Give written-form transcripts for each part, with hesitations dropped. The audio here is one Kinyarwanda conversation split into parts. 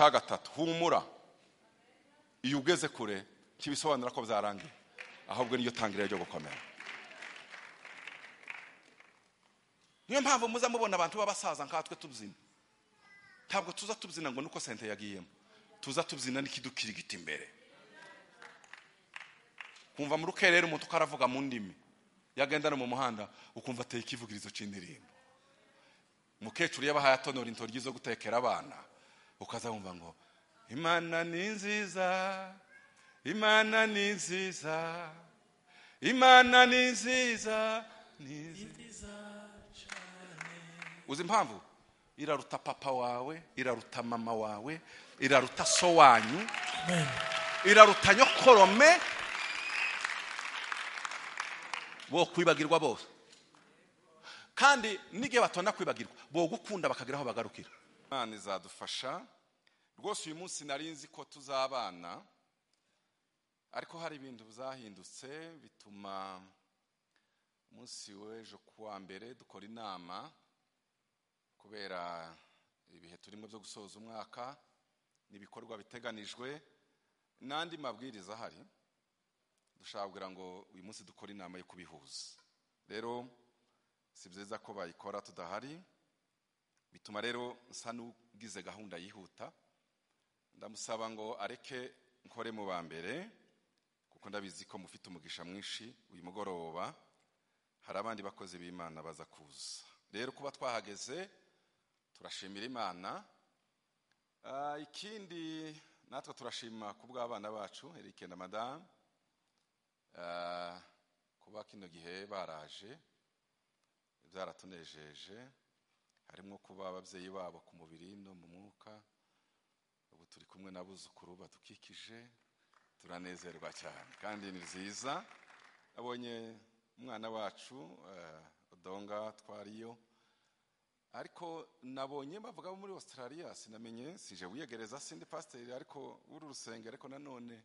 Icya gatatu, humura. Iyo ugeze kure kibisobanura ko byarangiye, ahubwo niyo tangiriro ryo gukomera. Niyo mpamvu muza mubona abantu b'abasaza nkatwe tubyina. Ntabwo tuza tubyina ngo nuko sente yagiyemo, tuza tubyina n'ikidukirigita imbere. Kumva mu rukerera umuntu ukaravuga mu ndimi, yagenda no mu muhanda ukumva ateye ikivugirizo c'indirimbo. Mukecuru yabahaye atonora intoryi zo gutekera abana, ukaza wumva ngo Imana ni nziza, Imana ni nziza, Imana ni nziza, ni nziza cyane. Uzi impamvu? Iraruta papa wawe, iraruta mama wawe, iraruta so wanyu, iraruta nyokorome, bo kwibagirwa bose. Kandi n'igihe batonda kwibagirwa, bo gukunda bakagira aho bagarukira. Imana izadufasha rwose. Uyu munsi nari nzi ko tuzabana, ariko hari ibintu byahindutse bituma umunsi w'ejo kuwa mbere dukora inama, kubera ibihe turimo byo gusoza umwaka n'ibikorwa biteganijwe n'andi mabwiriza ahari. Dushaka kugira ngo uyu munsi dukore inama yo kubihuza. Rero si byiza ko bayikora tudahari, bituma rero nsa n'ugize gahunda yihuta. Ndamusaba ngo areke nkore mu ba mbere, kuko ndabizi ko mufite umugisha mwinshi uyu mugoroba. Hari abandi bakozi b'Imana baza kuza. Rero kuba twahageze turashimira Imana. Ikindi natwe turashima kubw'abana bacu Eric na Madame, kuba kino gihe baraje byaratunejeje. Harimo kuba ababyeyi babo ku mubiri no mu mwuka. Ubu turi kumwe n'abuzukuru badukikije, turanezerwa cyane kandi ni byiza. Abonye umwana wacu Odonga twariyo, ariko nabonye bavuga muri Australia, sinamenye, sije wiyegereza, sindi pasiteri ariko uru rusengero, ariko nanone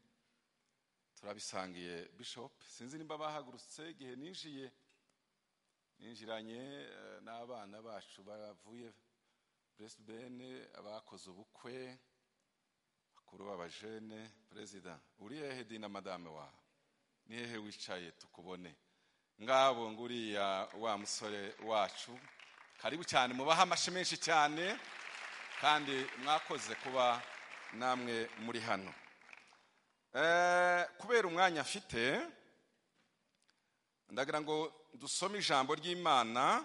turabisangiye bishop. Sinzi nimba bahagurutse igihe ninjiye, ninjiranye n'abana bacu bavuye Brisbane, abakoze ubukwe, bakuru b'abajene. President uri hehe dina madame wa? Ni hehe wicaye tukubone? Ngabo nguriya wa musore wacu, karibu cyane, mubaha amashi menshi cyane, kandi mwakoze kuba namwe muri hano. Kubera umwanya afite, ndagira ngo dusome ijambo ry'Imana,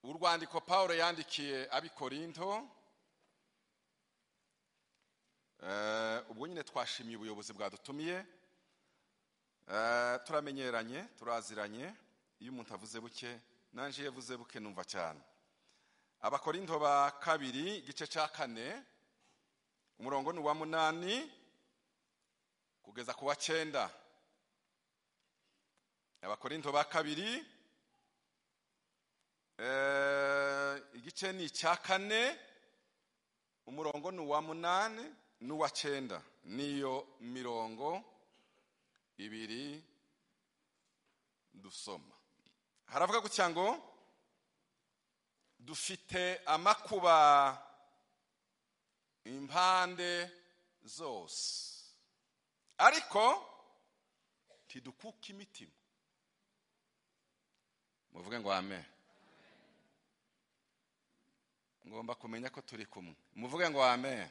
urwandiko Paulo yandikiye ab'Ikorinto. Ubwo nyine twashimiye ubuyobozi bwadutumiye. Turamenyeranye, turaziranye. Iyo umuntu avuze buke, nanje yavuze buke numva cyane. Abakorinto ba kabiri igice cya 4, umurongo ni wa 8 kugeza ku wa 9. Abakorinto ba kabiri igice ni cya 4, umurongo ni wa 8 n'uwa 9. Niyo mirongo ibiri dusoma. Haravuga gutya ngo dufite amakuba impande zose, ariko ntidukuka imitima. Muvuge ngo amen. Ngomba kumenya ko turi kumwe. Muvuge ngo amen.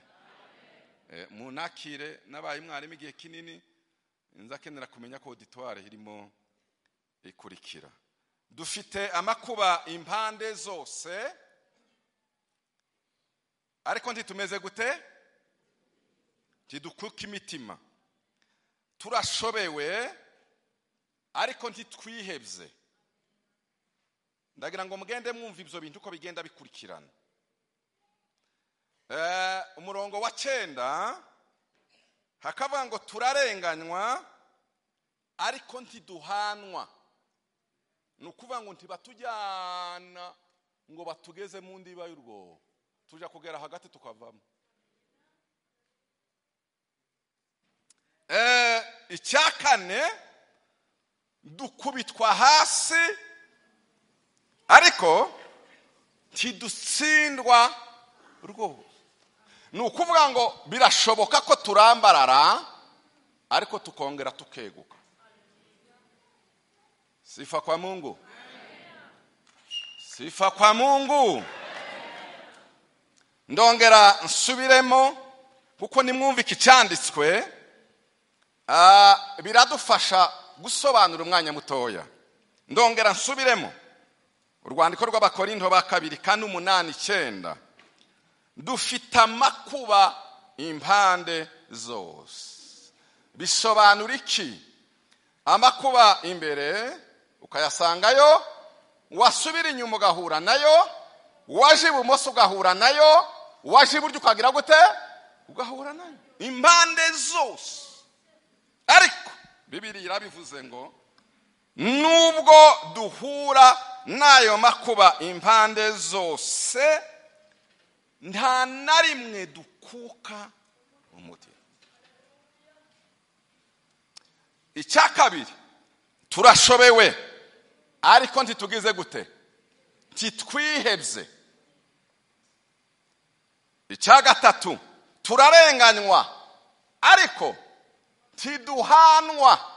Munakire nabaye mwarimu igihe kinini, nzakenera kumenya ko auditoire irimo ikurikira. Dufite amakuba impande zose, ariko ntitumeze gute? Ntidukuka imitima. Turashobewe ariko ntitwihebye. Ndagira ngo mugende mwumva ibyo bintu uko bigenda bikurikirana. Umurongo wa 9 hakavuga ngo turarenganywa ariko ntiduhanwa. Ni ukuvuga ngo ntibatujyana ngo batugeze mu ndiba y'urwobo, tuja kugera hagati tukavamo. Icya 4, dukubitwa hasi ariko ntidutsindwa rwose. Ni ukuvuga ngo birashoboka ko turambarara ariko tukongera tukeguka. Sifa kwa Mungu. Sifa kwa Mungu. Ndongera nsubiremo kuko nimwumva iki cyanditswe biradufasha gusobanura umwanya mutoya. Ndongera nsubiremo urwandiko rw'Abakorinto ba kabiri 4:8-9. Dufite amakuba impande zose. Bisobanura iki? Amakuba imbere ukayasangayo, wasubira inyuma ugahura nayo, waje ibumoso ugahura nayo, waje iburyo ukagira gute? Ugahura nayo impande zose. Ariko Bibiliya irabivuze ngo nubwo duhura nayo makuba impande zose, nta na rimwe dukuka umutima. Icya kabiri, turashobewe ariko ntitugize gute? Ntitwihebye. Icya gatatu, turarenganywa ariko ntiduhanwa.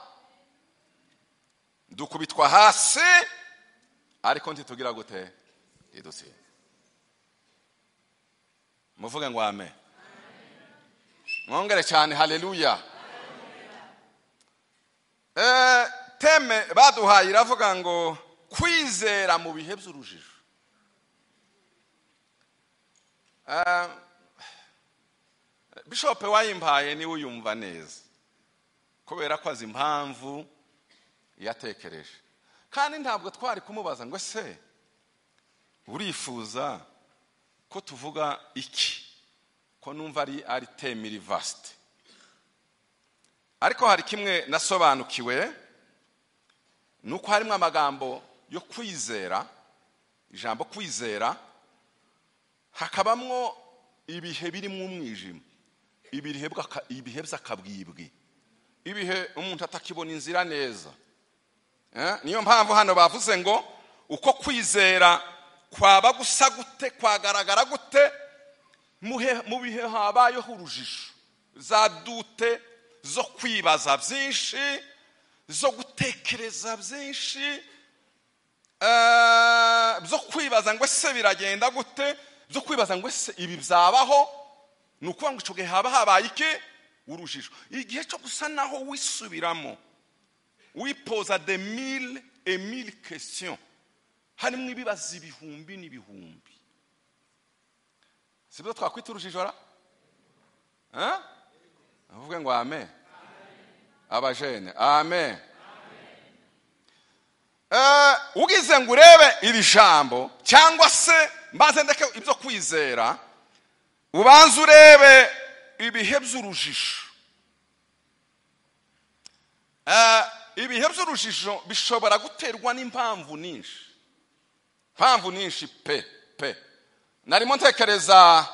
Dukubitwa hasi ariko ntitugira gute? Ntidutsinda. Muvuge ngo amen. Mwongere cyane haleluya. Teme baduhaye iravuga ngo kwizera mu bihe by'urujijo. Bishop wayimpaye niwe uyumva neza kubera ko azi impamvu yatekereje, kandi ntabwo twari kumubaza ngo ese urifuza ko tuvuga iki, ko numva ari teme iri vaste. Ariko hari kimwe nasobanukiwe, nuko harimo amagambo yo kwizera, ijambo kwizera, hakabamwo ibihe birimo umwijima, ibihe by'akabwibwi, ibihe umuntu atakibona inzira neza. Niyo mpamvu hano bavuze ngo uko kwizera kwaba gusa gute, kwagaragara gute mu bihe habayeho urujijo, za dute zo kwibaza byinshi, zo gutekereza byinshi, zo kwibaza ngo ese biragenda gute, zo kwibaza ngo ese ibi byabaho. Ni ukuvuga ngo icyo gihe haba habaye iki? Urujijo. Igihe cyo gusa naho wisubiramo, wipoza de mille et mille questions, harimo ibibazo ibihumbi n'ibihumbi. Sibyo twakwita urujijo ra? Avuge ngo amen. Abajene amen. Ugize ngo urebe iri jambo cyangwa se mbaze ndeke ibyo kwizera, ubanze urebe ibihe by'urujijo. Ibihe by'urujijo bishobora guterwa n'impamvu nyinshi, mpamvu nyinshi pe pe. Narimo ntekereza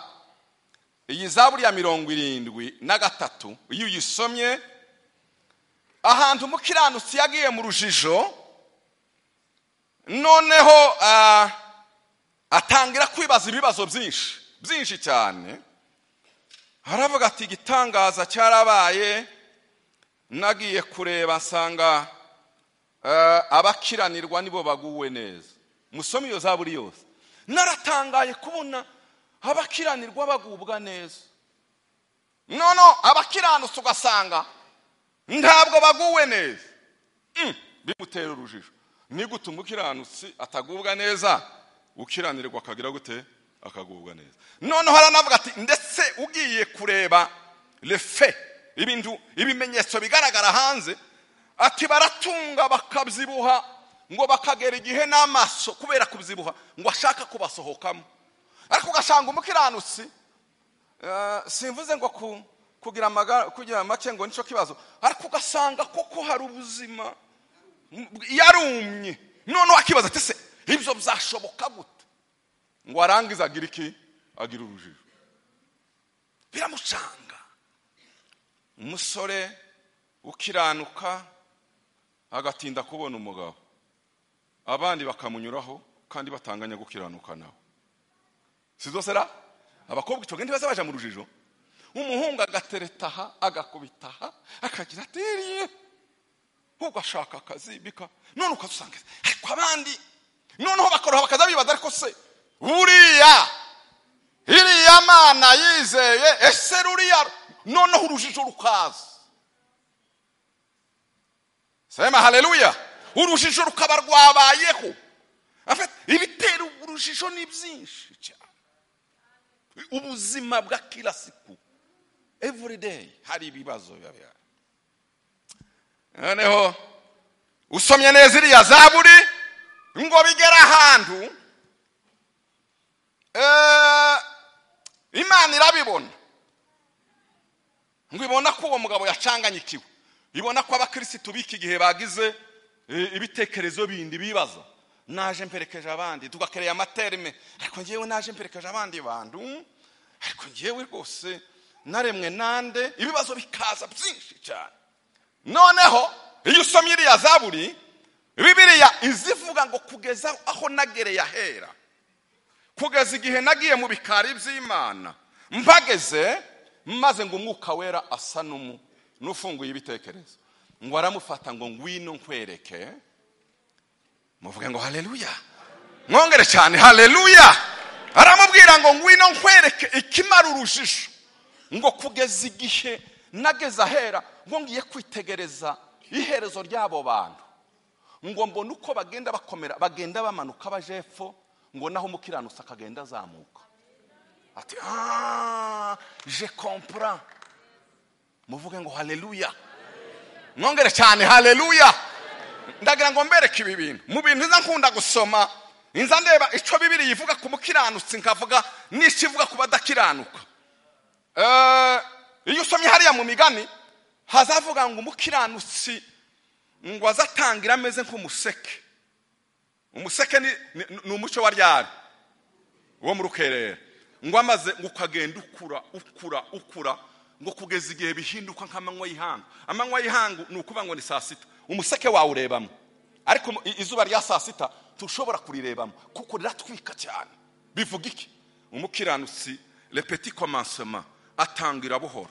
iyi zaburi ya 73, iyo uyisomye ahantu umukiranutsi yagiye mu rujijo, noneho atangira kwibaza ibibazo byinshi byinshi cyane. Aravuga ati igitangaza cyarabaye, nagiye kureba nsanga abakiranirwa nibo baguwe neza. Musome iyo zaburi yose. Naratangaye kubona abakiranirwa bagubwa neza. Nono abakiranutse ugasanga ntabwo baguwe neza. Bimutera urujijo. Ni gute umukiranutsi atagubwa neza, ukiranirwa akagira gute? Akagubwa neza. Noneho aranavuga ati ndetse ugiye kureba le fait, ibintu ibimenyetso bigaragara hanze, ati baratunga bakabyibuha ngo bakagera igihe n'amaso kubera kubyibuha ngo ashaka kubasohokamo. Ariko ugasanga umukiranutsi, simvuze ngo kugira amagara kugira make ngo nico kibazo, ariko ugasanga koko hari ubuzima yarumye. None akibaza ati se ibyo byashoboka gute? Ngo arangiza agira iki? Agira urujijo. Biramucanga. Umusore ukiranuka agatinda kubona umugabo, abandi bakamunyuraho kandi batanganya gukiranuka nawe. Sizo sera? Abakobwa ico gende baza baja mu rujijo, umuhungu agateretaha agakubitaha akagira atiriye ugashaka akazi bika none ukazusanga ariko abandi noneho bakoroha bakaza bibaza ariko se buriya iriya mana yizeye ese ruriya, noneho urujijo rukaza. Sema haleluya. Urujijo rukaba rwabayeho. Ibitera urujijo ni byinshi cyane. Ubuzima bwa kila siku, every day hari ibibazo biba. Noneho usomye neza iriya zaburi ngo bigera ahantu Imana irabibona, ngo ibona ko uwo mugabo yacanganyikiwe, ibona ko abakirisitu b'iki gihe bagize ibitekerezo bindi bibaza. Naje mperekeje abandi tugakereye amaterme, ariko ngewe naje mperekeje abandi bantu, ariko ngewe rwose naremwe nande. Ibibazo bikaza byinshi cyane. Noneho iyo usomye iriya zaburi, Bibiliya izivuga ngo kugeza aho nagereye ahera, kugeza igihe nagiye mu bikari by'Imana mpageze, maze ngo umwuka wera asa n'ufunguye ibitekerezo, ngo aramufata ngo ngwino nkwereke. Muvuge ngo haleluya, mwongere cyane haleluya. Aramubwira ngo ngwino nkwereke ikimara urujijo, ngo kugeza igihe nageze ahera, ngo ngiye kwitegereza iherezo ry'abo bantu, ngo mbone uko bagenda bakomera, bagenda bamanuka bajepfo, ngo naho umukiranutsi akagenda azamuka. Ati je comprends. Muvuge ngo haleluya, mwongere cyane haleluya. Ndagira ngo mbereke ibi bintu mu bintu nza nkunda gusoma, nza ndeba ico Bibiliya ivuga ku mukiranutsi, nkavuga n'ikivuga ku badakiranuka. Iyo usomye hariya mu migani hazavuga ngo umukiranutsi ngo azatangira ameze nk'umuseke. Umuseke ni umuco wa ryari wo mu rukerera, ngo amaze ngo ukagenda ukura ukura ukura, ngo kugeza igihe bihinduka nk'amanywa y'ihangu. Amanywa y'ihangu ni ukuvuga ngo ni saa sita, umuseke wawurebamo, ariko izuba rya saa sita tushobora kurirebamo kuko riratwika cyane. Bivuga iki? Umukiranutsi le petit commencement atangira buhoro,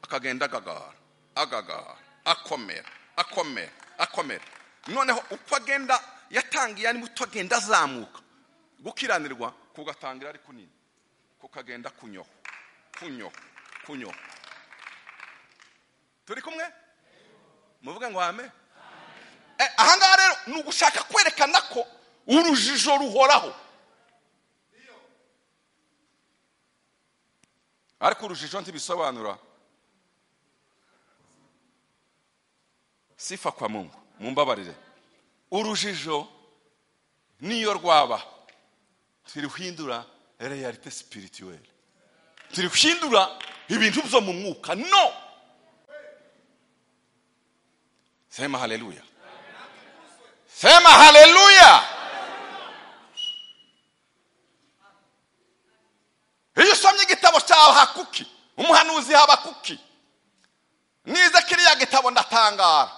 akagenda agagara agagara, akomera akomera akomera. Noneho uko agenda yatangiye ari muto agenda azamuka, gukiranirwa kugatangira ari kunini, kukagenda kunyoho kunyoho kunyoho. Turi kumwe? Muvuga ngo ame. Ahangaha rero ni ugushaka kwerekana ko urujijo ruhoraho. Ariko urujijo ntibisobanura sifa kwa Mungu. Mumbabarire, urujijo niyo rwaba tiruhindura realite spirituelle, tiruhindura ibintu byo mu mwuka. No, sema haleluya, sema haleluya. Iyo usomye igitabo cya Habakuki, umuhanuzi Habakuki, nize kiriya gitabo ndatangara.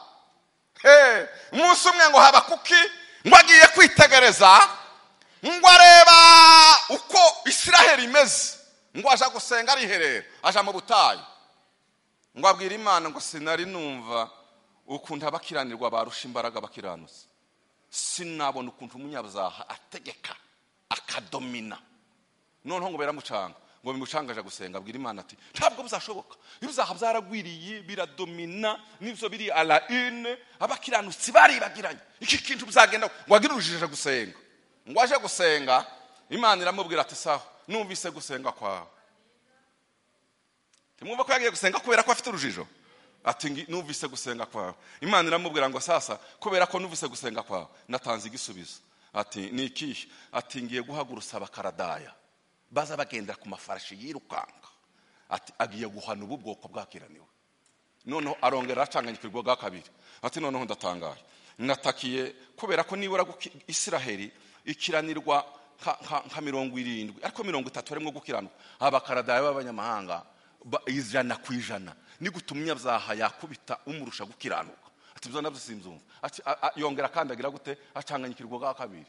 Umunsi umwe ngo Habakuki ngo agiye kwitegereza, ngo areba uko Isiraheli imeze, ngo aja gusenga ariherera, aja mu butayu, ngo abwira Imana ngo sinari numva ukuntu abakiranirwa barusha imbaraga abakiranutsi, sinabona ukuntu umunyabyaha ategeka akadomina. Noneho ngo beramucanga, ngo bimucanga aja gusenga, abwira Imana ati ntabwo bizashoboka, ibyaha byaragwiriye biradomina, nibyo biri à la une, abakiranutsi baribagiranye, iki kintu bizagenda. Ngo agire urujijo gusenga, ngo aje gusenga, Imana iramubwira ati sawa, numvise gusenga kwawe. Timwumva ko yagiye gusenga kubera ko afite urujijo? Ati numvise gusenga kwawe. Imana iramubwira ngo sasa kubera ko numvise gusenga kwawe natanze igisubizo. Ati ni ikihe? Ati ngiye guhagurusa abakaradaya baza bagendera ku mafarashi yirukanka. Ati agiye guhana ubu bwoko bwakiraniwe. Noneho arongera acanganyikirwa bwa kabiri. Ati noneho ndatangaye, natakiye kubera ko nibura Isiraheli ikiranirwa nka 70, ariko 30 harimo gukiranuka, abakaradaya b'abanyamahanga 100% ni gutumya byaha yakubita umurusha gukiranuka. Ati byo nabyo simzumva. Ati yongera kandagira gute, acanganyikirwa bwa kabiri.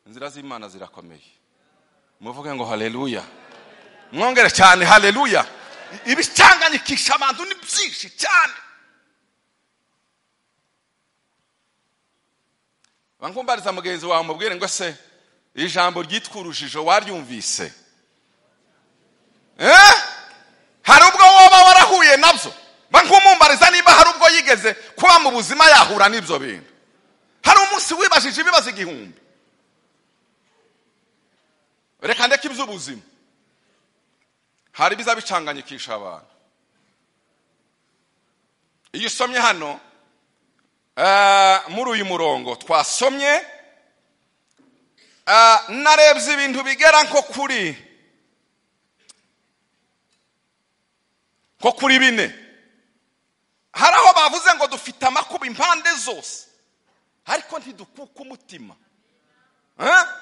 Inzira z'Imana zirakomeye. Muvuge ngo haleluya. Mwongere cyane haleluya. Ibicanganyikisha abantu ni byinshi cyane. Bankumbariza mugenzi wawe mubwire ngo se ijambo ryitwa urujijo waryumvise? Hari ubwo woba warahuye nabyo? Bankumumbariza niba hari ubwo yigeze kuba mu buzima yahura n'ibyo bintu. Hari umunsi wibashije ibibazo 1000. Reka ndeke iby'ubuzima. Hari biza bicanganyikisha abantu. Iyo usomye hano muri uyu murongo twasomye, narebye ibintu bigera nko kuri 4. Hari aho bavuze ngo dufite amakuba impande zose, ariko ntidukuka umutima.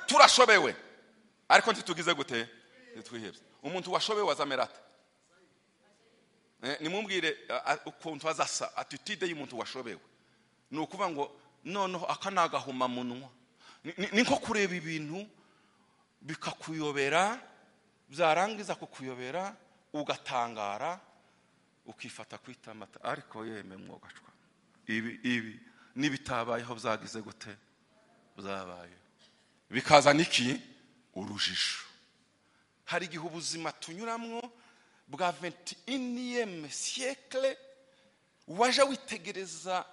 Turashobewe ariko ntitugize gute? Ntitwihebye. Umuntu washobewe azamera ate? Nimumbwire ukuntu azasa, attitude y'umuntu washobewe. Ni ukuvuga ngo noneho aka ni agahomamunwa. Ni nko kureba ibintu bikakuyobera, byarangiza kukuyobera ugatangara, ukifata kwitamata, ariko yeme mwogacwa. Ibi nibitabayeho byagize gute? Byabaye. Bikazana iki? Urujijo. Hari igihe ubuzima tunyuramwo bwa 21e siècle, waje witegereza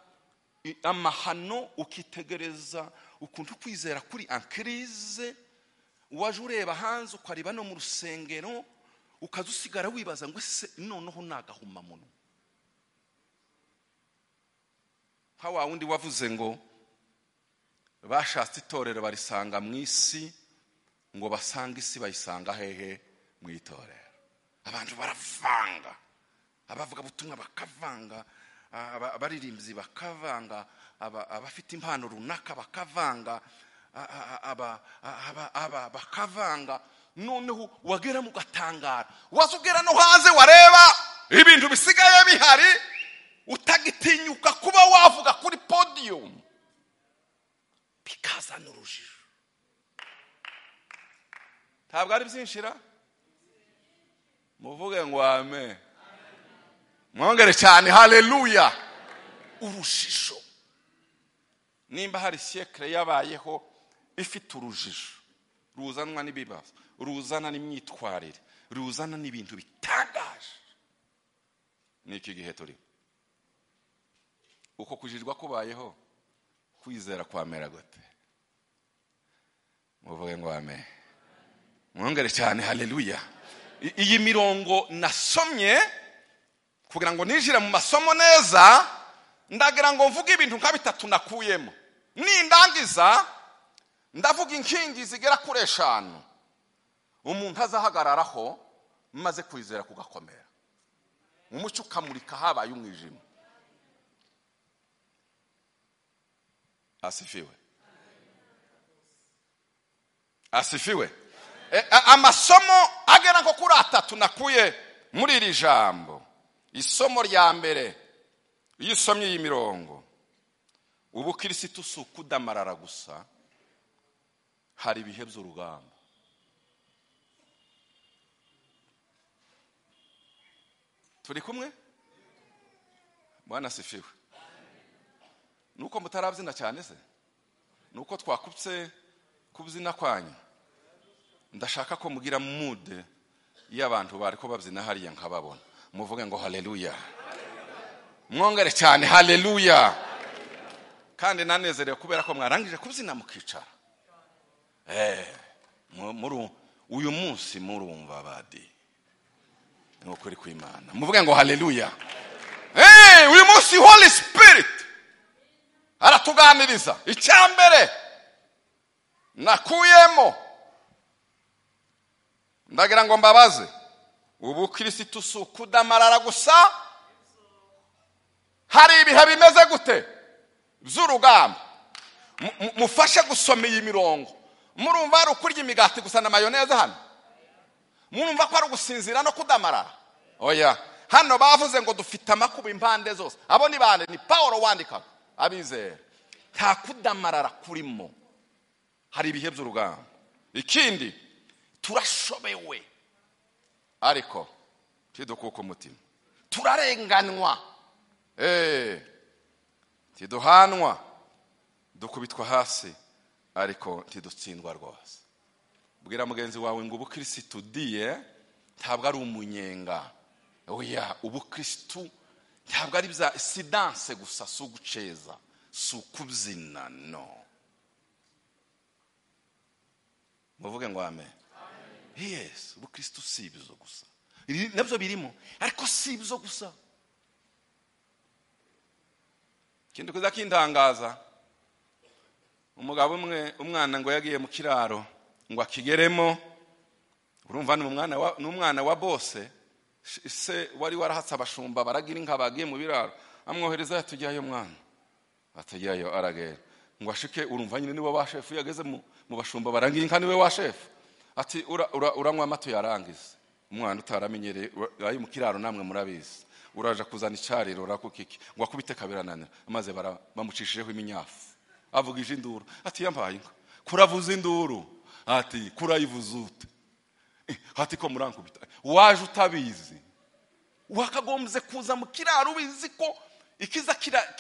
amahano, ukitegereza ukuntu kwizera kuri en crise, waje ureba hanze ukareba no mu rusengero, ukazusigara wibaza ngo ese noneho nagahumamunwa. Nka wa wundi wavuze ngo bashatse itorero barisanga mu isi, ngo basanga isi bayisanga hehe? Mu itorero. Abantu baravanga, abavuga butumwa bakavanga, abaririmbyi bakavanga, abafite impano runaka bakavanga, aba bakavanga. Noneho wagera mu gatangara, wazugera no hanze wareba ibintu bisigaye bihari, utagitinyuka kuba wavuga kuri podium, bikazana urujijo. Ntabwo ari byinshira? Muvuge ngo amen. Mwongere cyane haleluya. Urujijo. Nimba hari siècle yabayeho ifite urujijo ruzanwa n'ibibazo, ruzana n'imyitwarire, ruzana n'ibintu bitangaje, niki gihe turi. Uko kujijwa kubayeho, kwizera kwamera gute? Muvuge ngo amen. Mwongere cyane haleluya. Iyi mirongo nasomye kugira ngo ninjire mu masomo neza, ndagira ngo mvuge ibintu nka bitatu nakuyemo. Nindangiza ndavuga inkingi zigera kuri 5 umuntu azahagararaho maze kwizera kugakomera, umucyo ukamurika habaye umwijima. Asifiwe. Asifiwe. Amasomo agera nko kuri 3 nakuye muri iri jambo. Isomo rya mbere, iyo usomye iyi mirongo, ubukirisitu si ukudamarara gusa, hari ibihe by'urugamba. Turi kumwe? Bwana asifiwe. Nuko mutarabyina cyane se? Nuko twakupse kubyina kwanyu. Ndashaka ko mugira mood y'abantu bariko babyina hariya nkababona. Muvuge ngo haleluya. Mwongere cyane haleluya. Kandi nanezerewe kubera ko mwarangije kubyina mukicara. Muri uyu munsi murumva badi. Nukuri kw'Imana. Muvuge ngo haleluya. Uyu munsi Holy Spirit aratuganiriza. Icyambere nakuyemo, ndagira ngo mbabaze, ubukirisitu si ukudamarara gusa, hari ibihe bimeze gute by'urugamba. Mufashe gusoma iyi mirongo. Murumva ari ukurya imigati gusa na mayoneze hano? Murumva ko ari ugusinzira no kudamarara? Oya. Hano bavuze ngo dufite amakuba impande zose. Abo ni bande? Ni Paulo wandikaga abizera. Nta kudamarara kurimo, hari ibihe by'urugamba. Ikindi, turashobewe. Turahohotewe ariko ntidukuka umutima, turarenganwa, ntiduhanwa, dukubitwa hasi ariko ntidutsindwa rwose. Bwira mugenzi wawe ngo ubukristo diye ntabwo ari umunyenga. Oya, ubukristo ntabwo ari bya si danse gusa, si uguceza, si ukubyina, no. Muvuge ngo amen. Yes, ubukristo si ibyo gusa, nabyo birimo ariko si ibyo gusa. Ikindi kuza kintangaza, umugabo umwe, umwana ngo yagiye mu kiraro ngo akigeremo, urumva ni umwana wa bose, se wari warahatse abashumba baragira inka bagiye mu biraro, amwohereza yatujyayo mwana, atajyayo aragera ngo ashike, urumva nyine niwe wa shefu, yageze mu bashumba baragira inka niwe wa shefu, ati uranywa amato yarangiza. Umwana utaramenyereye ayo mu kiraro namwe murabizi, uraje kuzana icariro urakukiki ngo akubite kabirananira, maze bamucishijeho iminyafu, avugije induru ati yambaye inka, kuravuza induru ati kurayivuza ute, ati ko murankubita, waje utabizi, wakagombye kuza mu kiraro ubizi ko ikiza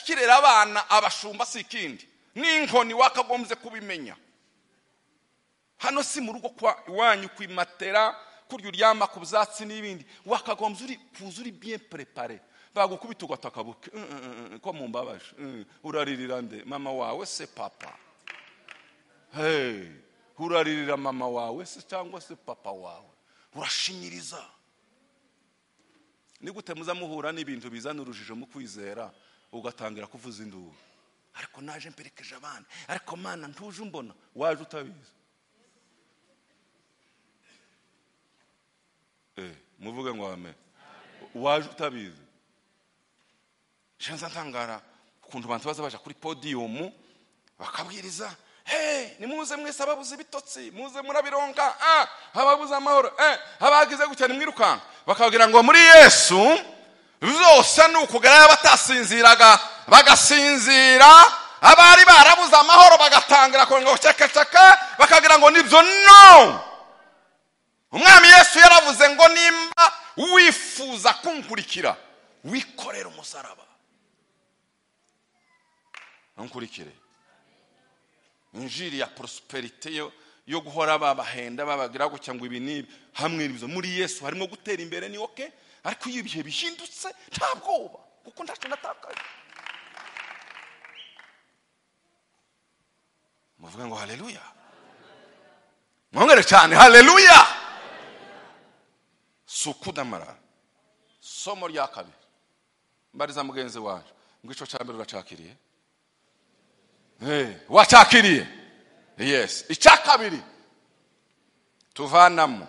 kirera abana abashumba si ikindi n'inkoni, wakagombye kubimenya. Hano si mu rugo kwa iwanyu kwimatera kurya uryama ku byatsi n'ibindi, wakagombye uri kuza uri bien préparé, bagukubita ugatakabuke ko mumbabaje, uraririra nde? Mama wawe se papa? Hey, uraririra mama wawe se cyangwa se papa wawe? Urashinyiriza. Ni gute muza muhura n'ibintu bizana urujijo mu kwizera ugatangira kuvuza induru, ariko naje mperekeje abana, ariko mana ntuje umbona, waje utabizi. Muvuge ngo amen. Waje utabizi. Shanza ntangara ukuntu abantu baza baja kuri podium bakabwiriza, hey, nimuze mwese ababuze ibitotsi, muze murabironka, ababuze amahoro, abagize gutya nimwirukanka, bakagira ngo muri Yesu byose ni ukugera abatasinziraga bagasinzira, abari barabuze amahoro bagatangira ngo cekeceke, bakagira ngo nibyo. No, Umwami Yesu yaravuze ngo nimba wifuza kunkurikira wikorera umusaraba nkurikire. Injiri ya prosperite yo guhora babahenda babagira gutya ngo ibi nibi hamwe n'ibyo, muri Yesu harimo gutera imbere ni okay, ariko iyo ibihe bihindutse nta bwoba kuko ntacyo natakaye. Muvuga ngo haleluya, mwongere cyane haleluya. Sukudamara. Somo rya kabiri, mbariza mugenzi wacu ngo ico ca mbere uracakiriye? Wacakiriye? Yes. Icya kabiri tuvanamo,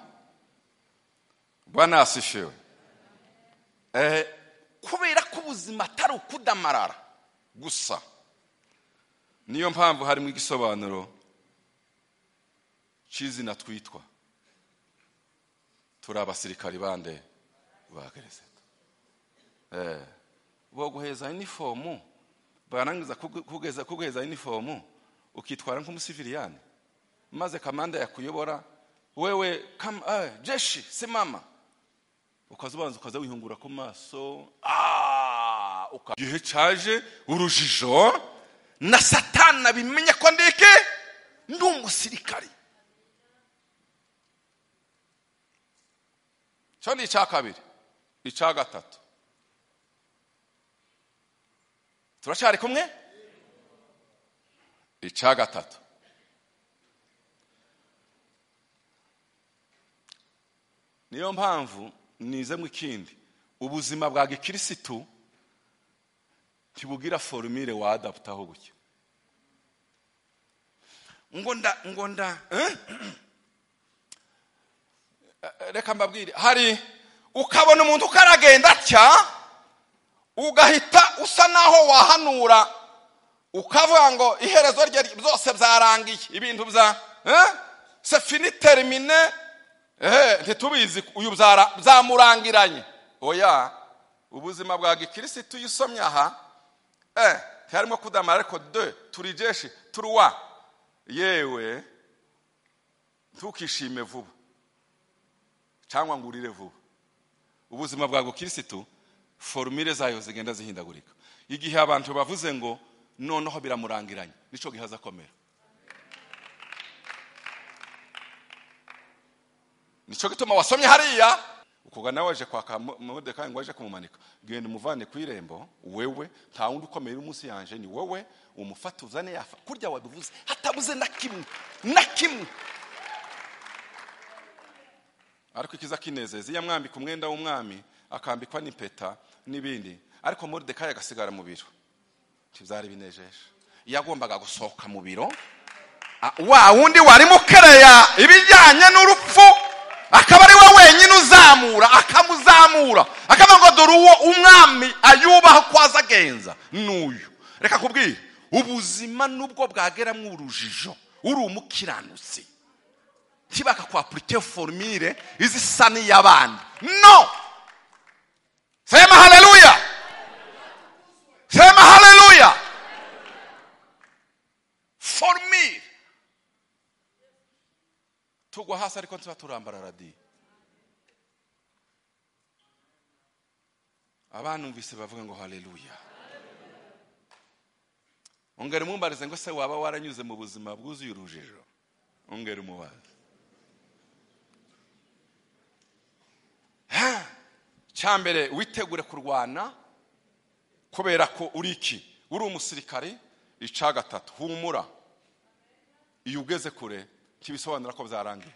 Bwana asifiwe, kubera ko ubuzima atari ukudamarara gusa, niyo mpamvu harimo igisobanuro cy'izina twitwa, turi abasirikari bande ba Kristo. Bo guheza uniform, barangiza kugeza uniform ukitwara nk'umusiviliyani, maze kamanda yakuyobora wewe jeshi simama, ukazubanza ukaza wihungura ku maso, gihe caje urujijo na Satana bimenye ko ndike ndi umusirikari. Cyo ni icya kabiri. Icya gatatu, turacyari kumwe? Icya gatatu, niyo mpamvu nizemo ikindi, ubuzima bwa gikirisitu ntibugira formule wa adaptaho gutya ngo nda reka mbabwire, hari ukabona umuntu ukaragenda atya ugahita usa naho wahanura ukavuga ngo iherezo rye byose byarangiye, ibintu bya c'est fini terminé, ntitubizi uyu byamurangiranye. Oya, ubuzima bwa gikirisitu yusomye aha harimo kudamara, ariko 2 turi jeshi 3, yewe ntukishime vuba. cyangwa ngo urire vuba. Ubuzima bwa gukirisitu formule zayo zigenda zihindagurika. Igihe abantu bavuze ngo noneho biramurangiranye, nico gihaza komera. Nico gituma wasomye hariya ukoga nawe aje kwaka Moridekayi ngo aje kumumanika, genda umuvane ku irembo, wewe nta wundi ukomeye umunsi yanje ni wowe, umufate uzane yafa kurya wabivuze hatabuze na kimwe na kimwe. Ariko ikiza kinezeza iyo amwambika umwenda w'umwami akambikwa n'impeta n'ibindi, ariko Moridekayi agasigara mu biro. Ntibyari binejeje, yagombaga gusohoka mu biro, wa wundi wari mukereya ibijyanye n'urupfu akaba ari we wenyine uzamura, akamuzamura akavuga ngo dore uwo umwami ayubaha ko azagenza n'uyu. Reka kubwira, ubuzima nubwo bwageramo urujijo, uri umukiranutsi ntibaka kwapurike formule izisa n'iy'abandi. No, sema haleluya, sema haleluya. Formule tugwa hasi ariko tuba turambara radi. Abantu mvise bavuga ngo haleluya. Ongera umumbarize ngo se waba waranyuze mu buzima bwuzuye urujijo, ongera umubaze. Cyambere witegure kurwana kubera ko uri iki, uri umusirikare. Ica gatatu, humura. Iyo ugeze kure ntibisobanura ko byarangiye,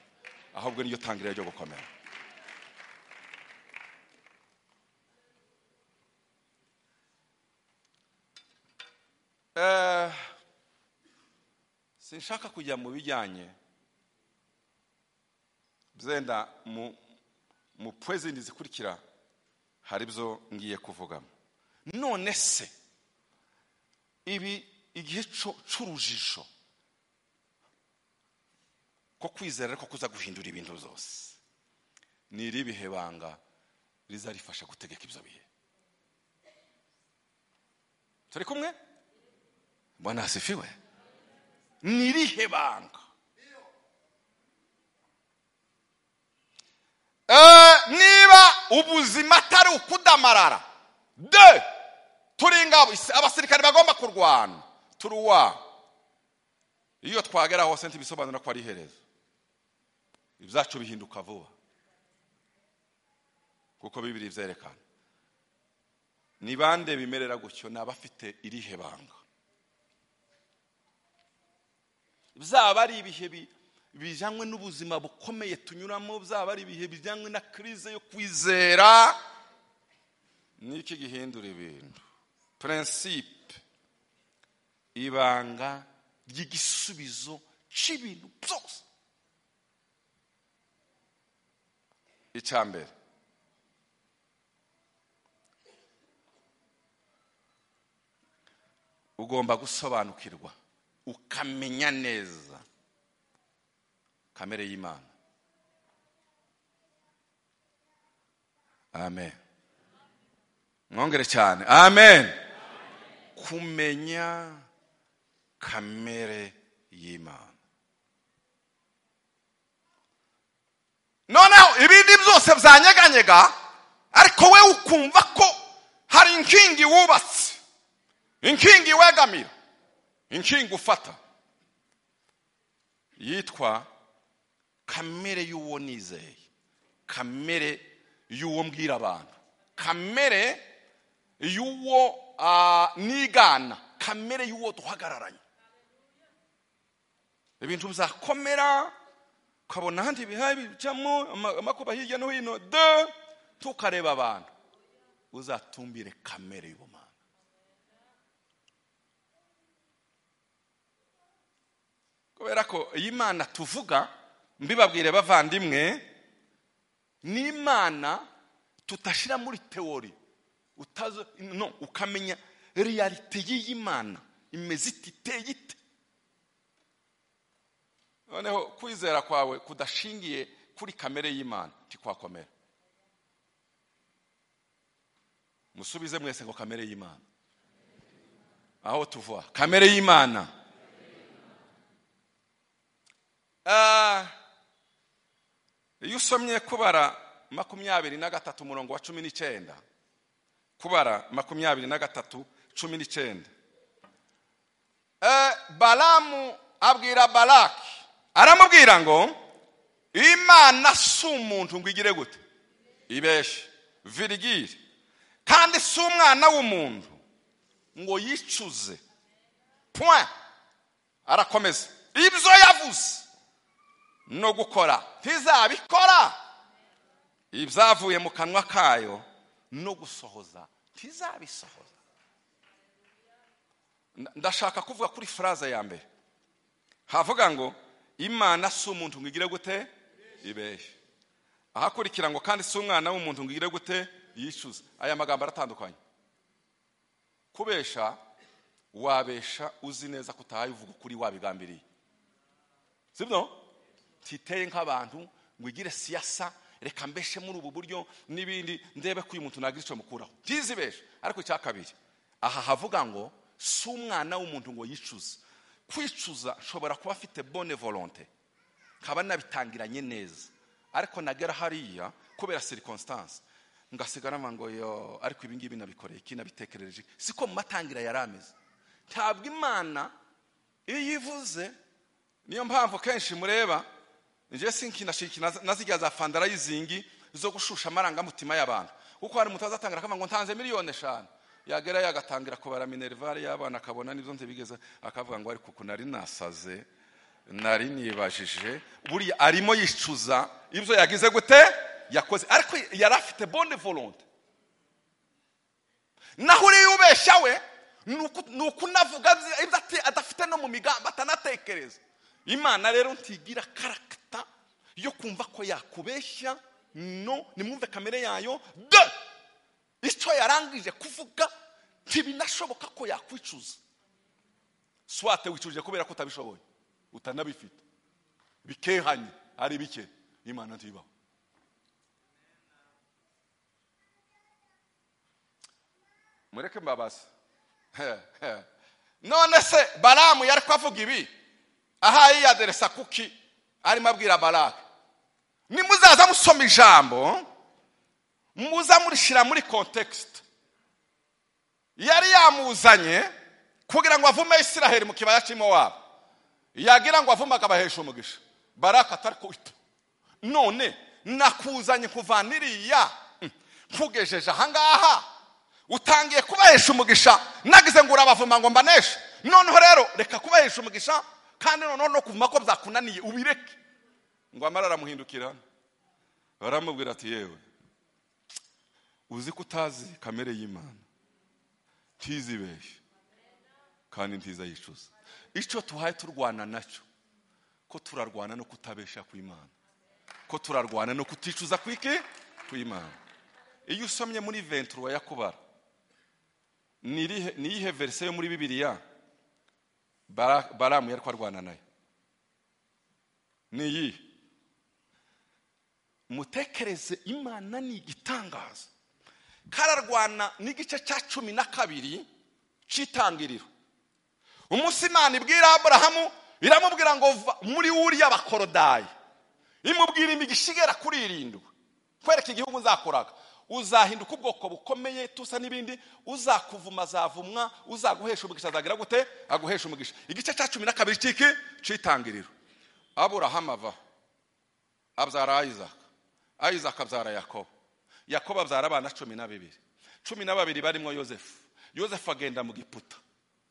ahubwo niyo tangiriro ryo gukomera. Sinshaka kujya mu bijyanye byenda mu pwezindi zikurikira, hari byo ngiye kuvugamo. None se ibi igihe c'urujijo ko kwizera ariko kuza guhindura ibintu byose, ni iribihe banga rizarifasha gutegeka ibyo bihe? Turi kumwe? Bwana asifiwe. Ni irihe banga? Niba ubuzima atari ukudamarara, de turi ingabo, abasirikare bagomba kurwana, turuwa iyo twagera hose ntibisobanura ko ari iherezo, ibyacu bihinduka vuba kuko Bibiri byerekana. Ni bande bimerera gutyo? N'abafite irihe banga. Byaba ari ibihe bijyanywe n'ubuzima bukomeye tunyuramo, byaba ari ibihe bijyanywe na crise yo kwizera, niki gihindura ibintu? Principe, ibanga ry'igisubizo cy'ibintu byose. Icyambere, ugomba gusobanukirwa ukamenya neza kamere y'Imana. Amen. Mwongere cyane amen. Kumenya kamere y'Imana. Noneho ibindi byose byanyeganyega, ariko we ukumva ko hari inkingi wubatse, inkingi wegamira, inkingi ufata, yitwa kamere y'uwo nizeye, kamere y'uwo mbwira abantu, kamere y'uwo nigana, kamere y'uwo duhagararanye. Ibintu bizakomera ukabona ahandi bihaye bicamo amakuba hirya no hino, de tukareba abantu, uzatumbire kamere y'ubumana. Kubera ko iyi Mana tuvuga, mbibabwire bavandimwe, ni Imana tutashira muri teori, utazo no ukamenya realite y'Imana imeze iteye ite. Noneho kwizera kwawe kudashingiye kuri kamere y'Imana tikwakomera. Musubize mwese ngo kamere y'Imana. Aho tuvuga kamere y'Imana. Iyo usomye Kubara 23 umurongo wa 19, Kubara 23:19, Balamu abwira Balaki, aramubwira ngo Imana si umuntu ngo igire gute ibeshe virigire, kandi si umwana w'umuntu ngo yicuze. Point. Arakomeza, ibyo yavuze no gukora ntizabikora, ibyavuye mu kanwa kayo no gusohoza ntizabisohoza. Ndashaka kuvuga kuri phrase ya mbere havuga ngo Imana si umuntu ngo igire gute ibeshe, ahakurikira ngo kandi si umwana w'umuntu ngo igire gute yicuze. Aya magambo aratandukanye. Kubesha wabesha uzi neza ko utahaye uvuga ukuri wabigambiriye, sibyo? Titeye nk'abantu ngo igire siyasa, reka mbeshe muri ubu buryo n'ibindi, ndebe ko uyu muntu nagira icyo mukuraho, ntizibeshe. Ariko icya kabiri aha havuga ngo si umwana w'umuntu ngo yicuze. Kwicuza nshobora kuba afite bonne volonté, nkaba nabitangiranye neza, ariko nagera hariya kubera circonstance ngasigara ngo yo, ariko ibi ngibi nabikoreye iki, nabitekereje siko mu matangira yarameze. Ntabwo Imana iyo ivuze, niyo mpamvu kenshi mureba nje sinkinashikina nazijya za fandara yizingi zo gushusha amarangamutima y'abantu, kuko hari mutazatangira akavuga ngo ntanze miliyoni 5, yagera yagatangira kubara minerval y'abana akabona nibyo ntibigeze, akavuga ngo ariko uku nari nasaze, nari nibajije. Buriya arimo yicuza ibyo yagize gute yakoze, ariko yari afite bonne volonté. Naho uri ubesha we nuko navuga ibyo adafite no mu migambi atanatekereza. Imana rero ntigira karakta yo kumva ko yakubeshya, no nimwumve kamere yayo. De icyo yarangije kuvuga ntibinashoboka ko yakwicuza. Swate wicuje kubera ko utabishoboye, utanabifite, bikehanye ari bike, Imana ntibaho. Mureke mbabaza. None se Balamu yari kwavuga ibi aha yiyaderesa kuki arimo abwira Balaki, nimuzaza musoma ijambo muza murishira muri context. Yari yamuzanye kugira ngo avume Isiraheli mu kibaya cy'Imowabu, yagira ngo avume akabahesha umugisha. Baraka atari ko none nakuzanye kuvaniriya nkugejeje ahangaha, utangiye kubahesha umugisha, nagize ngo urabavuma ngo mbaneshe. Noneho rero reka kubahesha umugisha, kandi noneho no kuvuma ko byakunaniye ubireke. Ngo amara aramuhindukira baramubwira ati yewe uzi ko utazi kamere y'Imana, ntizibeshe kandi ntizayicuza. Icyo tuhaye turwana nacyo, ko turarwana no kutabesha kw'Imana, ko turarwana no kuticuza kwiki kw'Imana. Iyo usomye muri 23 ya Kubara, ni iyihe verse yo muri Bibiliya Balamu yari kwarwana nayo? Ni iyi. Mutekereze, Imana ni igitangaza. Kararwana n'igice cya 12 cy'itangiriro. Umunsi Imana ibwira Aburahamu, iramubwira ngo muri uriya bakorodayi, imubwira imigisha igera kuri 7, kwereka igihugu nzakoraga, uzahinduka ubwoko bukomeye tusa n'ibindi, uzakuvuma azavumwa, uzaguhesha umugisha azagira gute aguhesha umugisha. Igice cya 12 cy'iki cy'itangiriro. Aburahamu ava abyara Isaka, Isaka abyara Yakobo, Yakobo abyara abana 12, 12 barimo Yosefu. Yosefu agenda mu Giputa.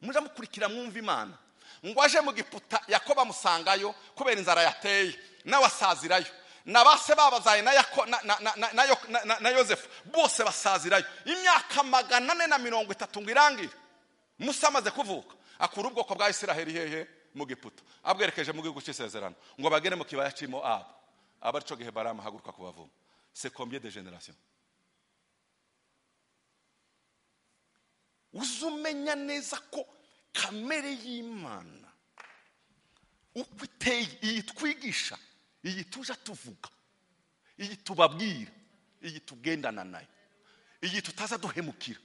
Muja mukurikira mwumva Imana. Ngo aje mu Giputa, Yakobo amusangayo kubera inzara yateye, nawe asazirayo. Nabase babazaye na Yosefu bose basazirayo. Imyaka 430 ngo irangire. Musa amaze kuvuka, akura ubwoko bwa Isiraheli hehe mu Giputa, abwerekeje mu gihugu cy'isezerano ngo bagere mu kibaya cy'Imowabu. Aba arico gihe Balamu ahaguruka kubavuma. C'est combien de générations? Uzumenya neza ko kamere y'Imana uko iteye, iyi twigisha, iyi tuja tuvuga, iyi tubabwira, iyi tugendana nayo, iyi tutaza duhemukira.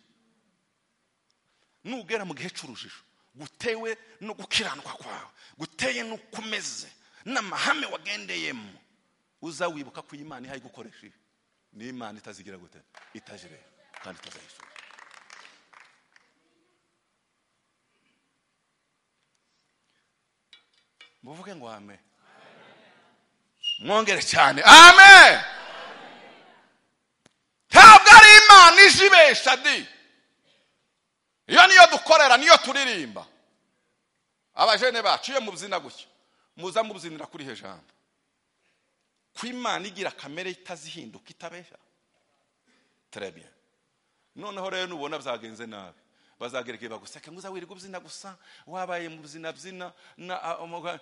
Nugera mu gihe cy'urujijo gutewe no gukiranwa kwawe, guteye no kumeze n'amahame wagendeyemo, Uza wibuka ko Imana ihaye gukoresha ibi. Ni Imana itazigira gute? Itajire kandi itazayisura. Muvuge ngo amen. Mwongere cyane amen. Ntabwo ari Imana ijibesha di. Iyo niyo dukorera, niyo turirimba. Abajene bacu iyo mubyina gutya, muza mubyinira kuri he jambo? Ko Imana igira kamere itazihinduka itabesha. Très bien. Noneho rero nubona byagenze nabi, bazagereke baguseke ngo uzawirirwa ubyina gusa, wabaye mu byina byina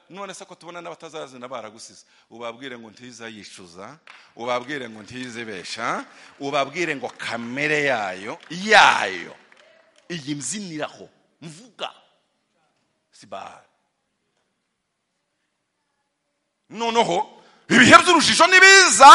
none se ko tubona n'abatazazina baragusize. Ubabwire ngo ntiza yicuza, ubabwire ngo ntizibesha, ubabwire ngo kamere yayo yayo iyi mziniraho mvuga sibara. Noneho ibihe by'urujijo nibiza,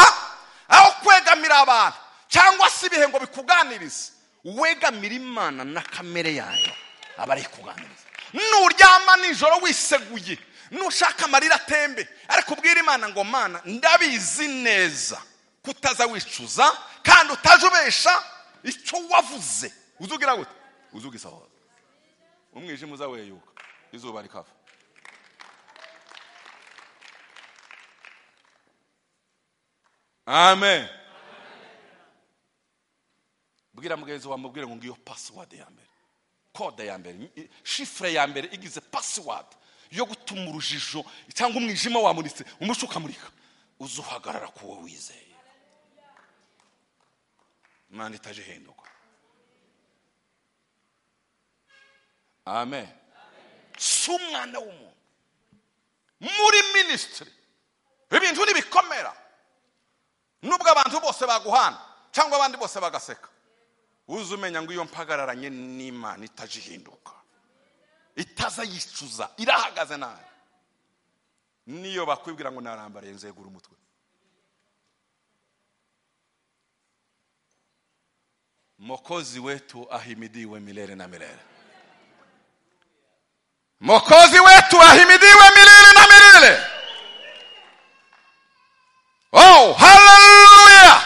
aho kwegamira abantu cyangwa se ibihe ngo bikuganirize, wegamira Imana na kamere yayo abari kuganiriza. Nuryama nijoro wiseguye, nushaka amarira atembe, ariko ubwira Imana ngo Mana ndabizi neza kutaza wicuza kandi utajubesha icyo wavuze. Uzugira gute? Uzugisohoza. Umwijima uzaweyuka, izuba rikava. Amen. Bwira mugenzi wawe, mubwire ngo ngiyo password ya mbere, code ya mbere, chiffre ya mbere igize password yo gutuma urujijo cyangwa umwijima wamuritse umuco ukamurika, uzuhagarara kuwo wizeye. Imana itaje hinduka. Amen. Si umwana w'umuntu muri ministry ibintu nibikomera, nubwo abantu bose baguhana cyangwa abandi bose bagaseka, uzumenya ngo iyo mpagararanye n'Imana itajihinduka, itaza yicuza, irahagaze nayo. Niyo bakwibwira ngo narambariye nzegura umutwe. Mokozi wetu ahimidiwe milele na milele. Mokozi wetu ahimidiwe milele na milele. Oh, hallelujah.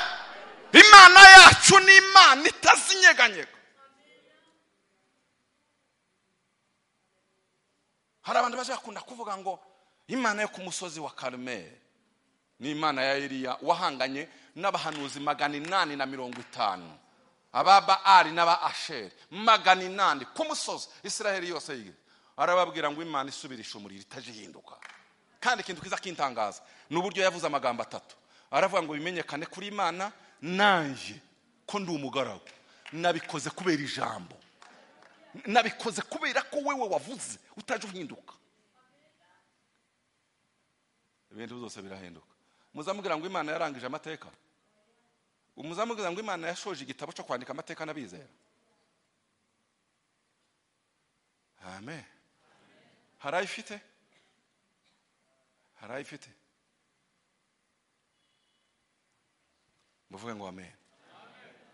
Imana yacu ni Imana itazinyeganyega. Hari abantu baje bakunda kuvuga ngo Imana yo ku musozi wa Karmeli ni Imana ya Eliya wahanganye n'abahanuzi 850, aba Baali n'aba Asheri 800 ku musozi Israheli yose yigira. Arababwira ngo Imana isubirisha umuriro itajihinduka. Kandi ikintu kiza kintangaza ni uburyo yavuze amagambo atatu. Aravuga ngo bimenyekane kuri Imana nanje ko ndi umugaragu, nabikoze kubera ijambo, nabikoze kubera ko wewe wavuze utaje uhinduka. Ibintu byose birahinduka. Muzamubwira ngo Imana yarangije amateka? Muzamubwira ngo Imana yashoje igitabo cyo kwandika amateka n'abizera? Amen. Harayifite? Harayifite? Muvuge ngo amen.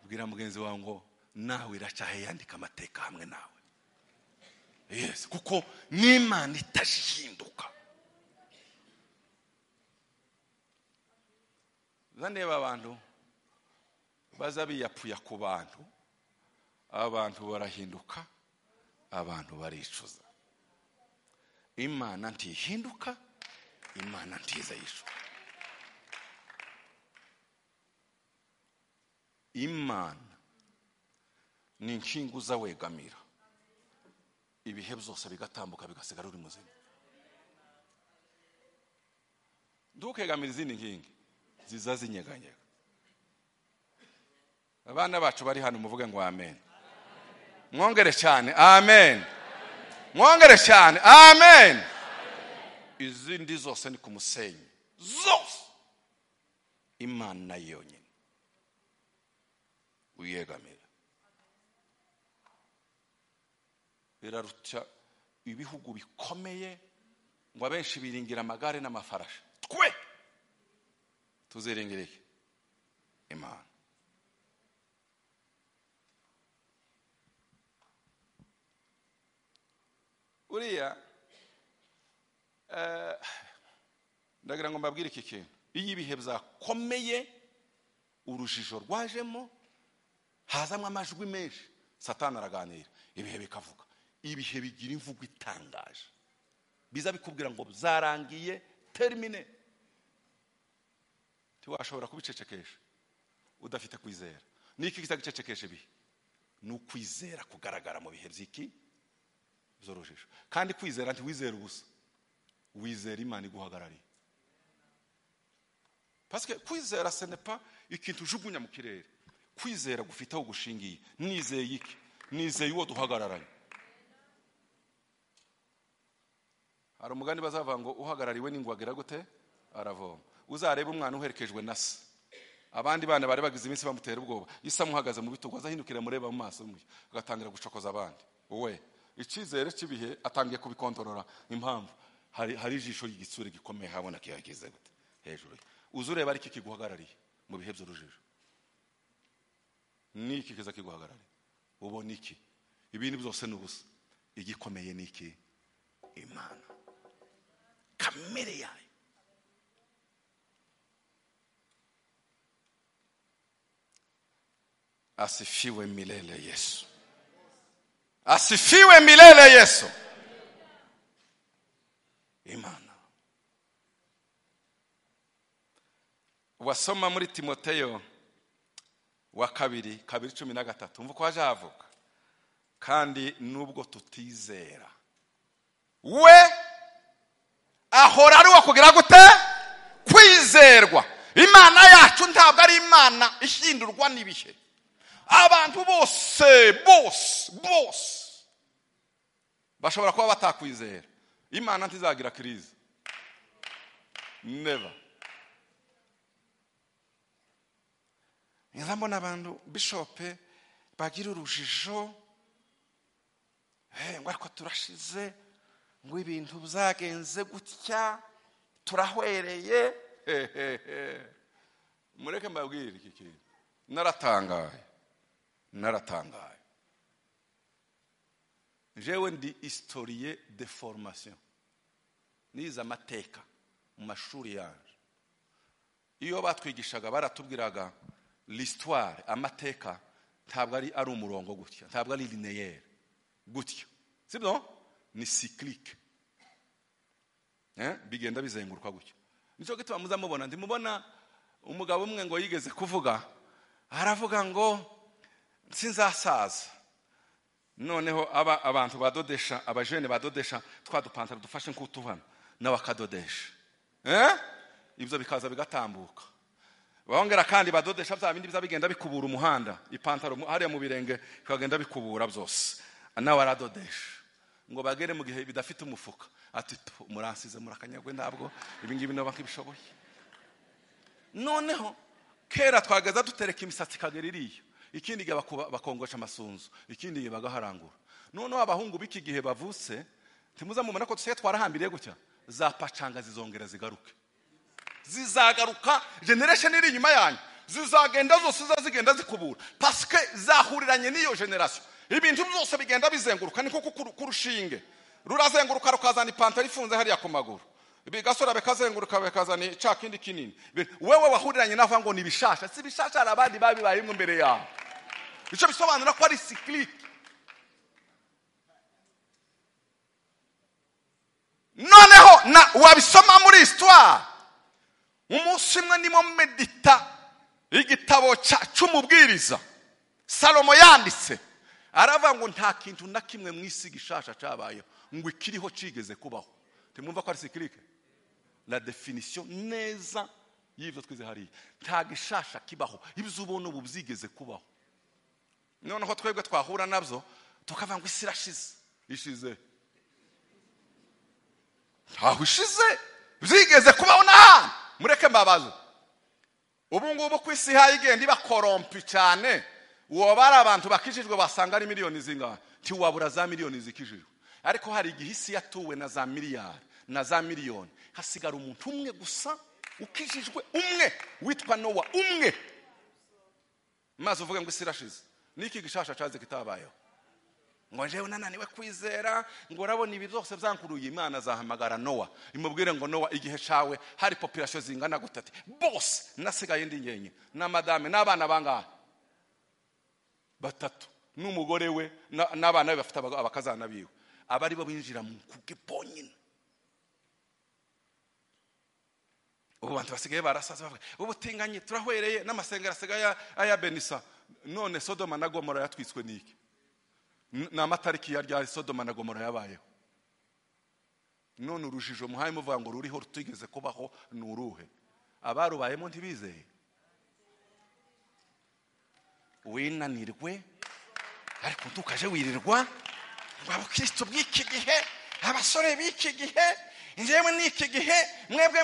Bwira mugenzi wawe ngo nawe iracyahe yandika amateka hamwe nawe. Yes, kuko n'Imana itashinduka. Zandeba abantu baza biyapfuya ku bantu, abantu barahinduka, abantu baricuza. Imana ntihinduka, Imana ntiza yicuza. Imana ni inshinga uzawegamira ibihe byose bigatambuka bigasigara uri muzima. Ntukegamira izindi nkingi ziza zinyeganyega. Abana bacu bari hano muvuge ngo amen. Mwongere cyane amen. Mwongere cyane amen. Izindi zose ni ku musenyi zose, Imana yonyine uyegamira. Biraruta ibihugu bikomeye ngo abenshi biringira amagare n'amafarashi, twe tuziringira iki? Imana. Uriya ndagira ngo mbabwire iki kintu. Iyo ibihe byakomeye, urujijo rwajemo, hazamo amajwi menshi, Satani araganira, ibihe bikavuga. Ibihe bigira imvugo itangaje, biza bikubwira ngo byarangiye, terminé. Ntiwashobora kubicecekesha udafite kwizera. Niki kitagicecekesha ibihe? Ni ukwizera kugaragara mu bihe by'iki by'urujijo. Kandi kwizera ntiwizera ubusa, wizera Imana iguhagarariye. Parce que kwizera ce n'est pas ikintu ujugunya mu kirere. Kwizera gufite aho gushingiye. Nizeye iki? Nizeye uwo duhagararanye. Hari umugani bazavuga ngo uhagarariwe n'ingwagira gute aravoma. Uzareba umwana uherekejwe na se, abandi bana bari bagize iminsi bamutera ubwoba, isa muhagaze mu bitugu, azahindukira mureba mu maso agatangira gucokoza abandi. Wowe icyizere cy'ibihe atangiye kubikontorora. Impamvu hari ijisho ry'igitsure gikomeye habona kiyagize gute hejuru. Uzureba ariko kiguhagarariye mu bihe by'urujijo. Niki kiza kiguhagarariye? Ubona iki? Ibindi byose ni ubusa. Igikomeye niki? Imana, kamere yayo. Asifiwe milele Yesu. Asifiwe milele Yesu. Imana. Wasoma muri Timoteyo wa 2:13, umva ko haje havuga kandi nubwo tutizera, we ahora ari uwo kugira gute? Kwizerwa. Imana yacu ntabwo ari Imana ihindurwa n'ibihe. Abantu bose bose bose bashobora kuba batakwizera, Imana ntizagira crise. Never. Nzambona abantu bishope bagira urujijo, ngo ariko turashize, ngo ibintu byagenze gutya, turahwereye. Mureke mbabwire iki kintu. Naratangaye. Jewe ndi historien de formation, nize amateka mu mashuri yanje. Iyo batwigishaga baratubwiraga l'histoire, amateka ntabwo ari umurongo gutya, ntabwo ari linéaire gutya, sibyo? Ni cyclique, bigenda bizenguruka gutya. Nicyo gituma muzamubona, ndimubona umugabo umwe ngo yigeze kuvuga, aravuga ngo sinzasaza. Noneho abantu badodesha, abajene badodesha twa dupantaro dufashe nk'utubana, n'abakadodesha, ibyo bikaza bigatambuka. Bongera kandi badodesha bya bindi bizabigenda bikubura umuhanda, ipantaro hariya mu birenge bikagenda bikubura byose, nawe aradodesha ngo bagere mu gihe bidafite umufuka, ati muransize murakanyagwe, ntabwo ibi ngibi naba nkibishoboye. Noneho kera twagaza dutereka imisatsi kagera iriya, ikindi gihe bakongosha amasunzu, ikindi gihe bagaharangura. Noneho abahungu b'iki gihe bavutse, ntimuzamubona ko tusigaye twarahambiriye gutya, za pacanga zizongera zigaruke. Zizagaruka generation iri inyuma yanyu, zizagenda zose zigenda zikubura, parce que zahuriranye n'iyo generation. Ibintu byose bigenda bizenguruka, niko kurushinge rurazenguruka rukazana ipantaro ifunze hariya ku maguru, bigasora bikazenguruka bikazana cya kindi kinini. Wewe wahuriranye nava ngo ni bishasha, si bishasha, hari abandi babibayemo imbere yawe. Icyo bisobanura ko ari cyclique. Noneho na wabisoma muri histoire, umunsi umwe ndimo medita igitabo cy'umubwiriza Salomo yanditse, aravuga ngo nta kintu na kimwe mu isi gishasha cyabayeho ngo ikiriho cigeze kubaho. Ntimwumva ko ari cyclique? La définition neza y'ibyo twize hariya, nta gishasha kibaho, ibyo ubona ubu byigeze kubaho. Noneho twebwe twahura nabyo tukavuga ngo isi irashize. Ishize ntaho ishize, byigeze kubaho n'ahantu. Mureke mbabaze, ubu ngubu ku isi igenda iba korompi cyane, uwo bari abantu bakijijwe basanga ari miliyoni zingahe? Ntiwabura za miliyoni zikijijwe. Ariko hari igihe isi yatuwe na za miliyari na za miliyoni, hasigara umuntu umwe gusa ukijijwe, umwe witwa Nowa, umwe. Maze uvuge ngo isi irashize. Niki gishasha cyaze kitabayeho? Ngo jewe nananiwe kwizera, ngo urabona ibi byose byankuruye. Imana azahamagara Nowa imubwire ngo Nowa, igihe cawe hari population zingana gutati, bose nasigaye ndi nyenye na madame n'abana bangahe batatu n'umugore we n'abana be bafite abakazana biwe, abari bo binjira mu kuge bonyine. Ubu bantu basigaye barasaza bavuga ubutinganyi turahwereye n'amasengero asigaye aya benisa. None Sodoma na Gomora yatwitswe niki? Ni amatariki ya ryari Sodoma na Gomora yabayeho? None urujijo muhaye muvuga ngo ruriho rutigeze kubaho ni uruhe? Abarubayemo ntibizeye. Winanirwe ariko ntukaje wirirwa ngo abakristo bw'iki gihe, abasore b'iki gihe, njyewe n'iki gihe, mwebwe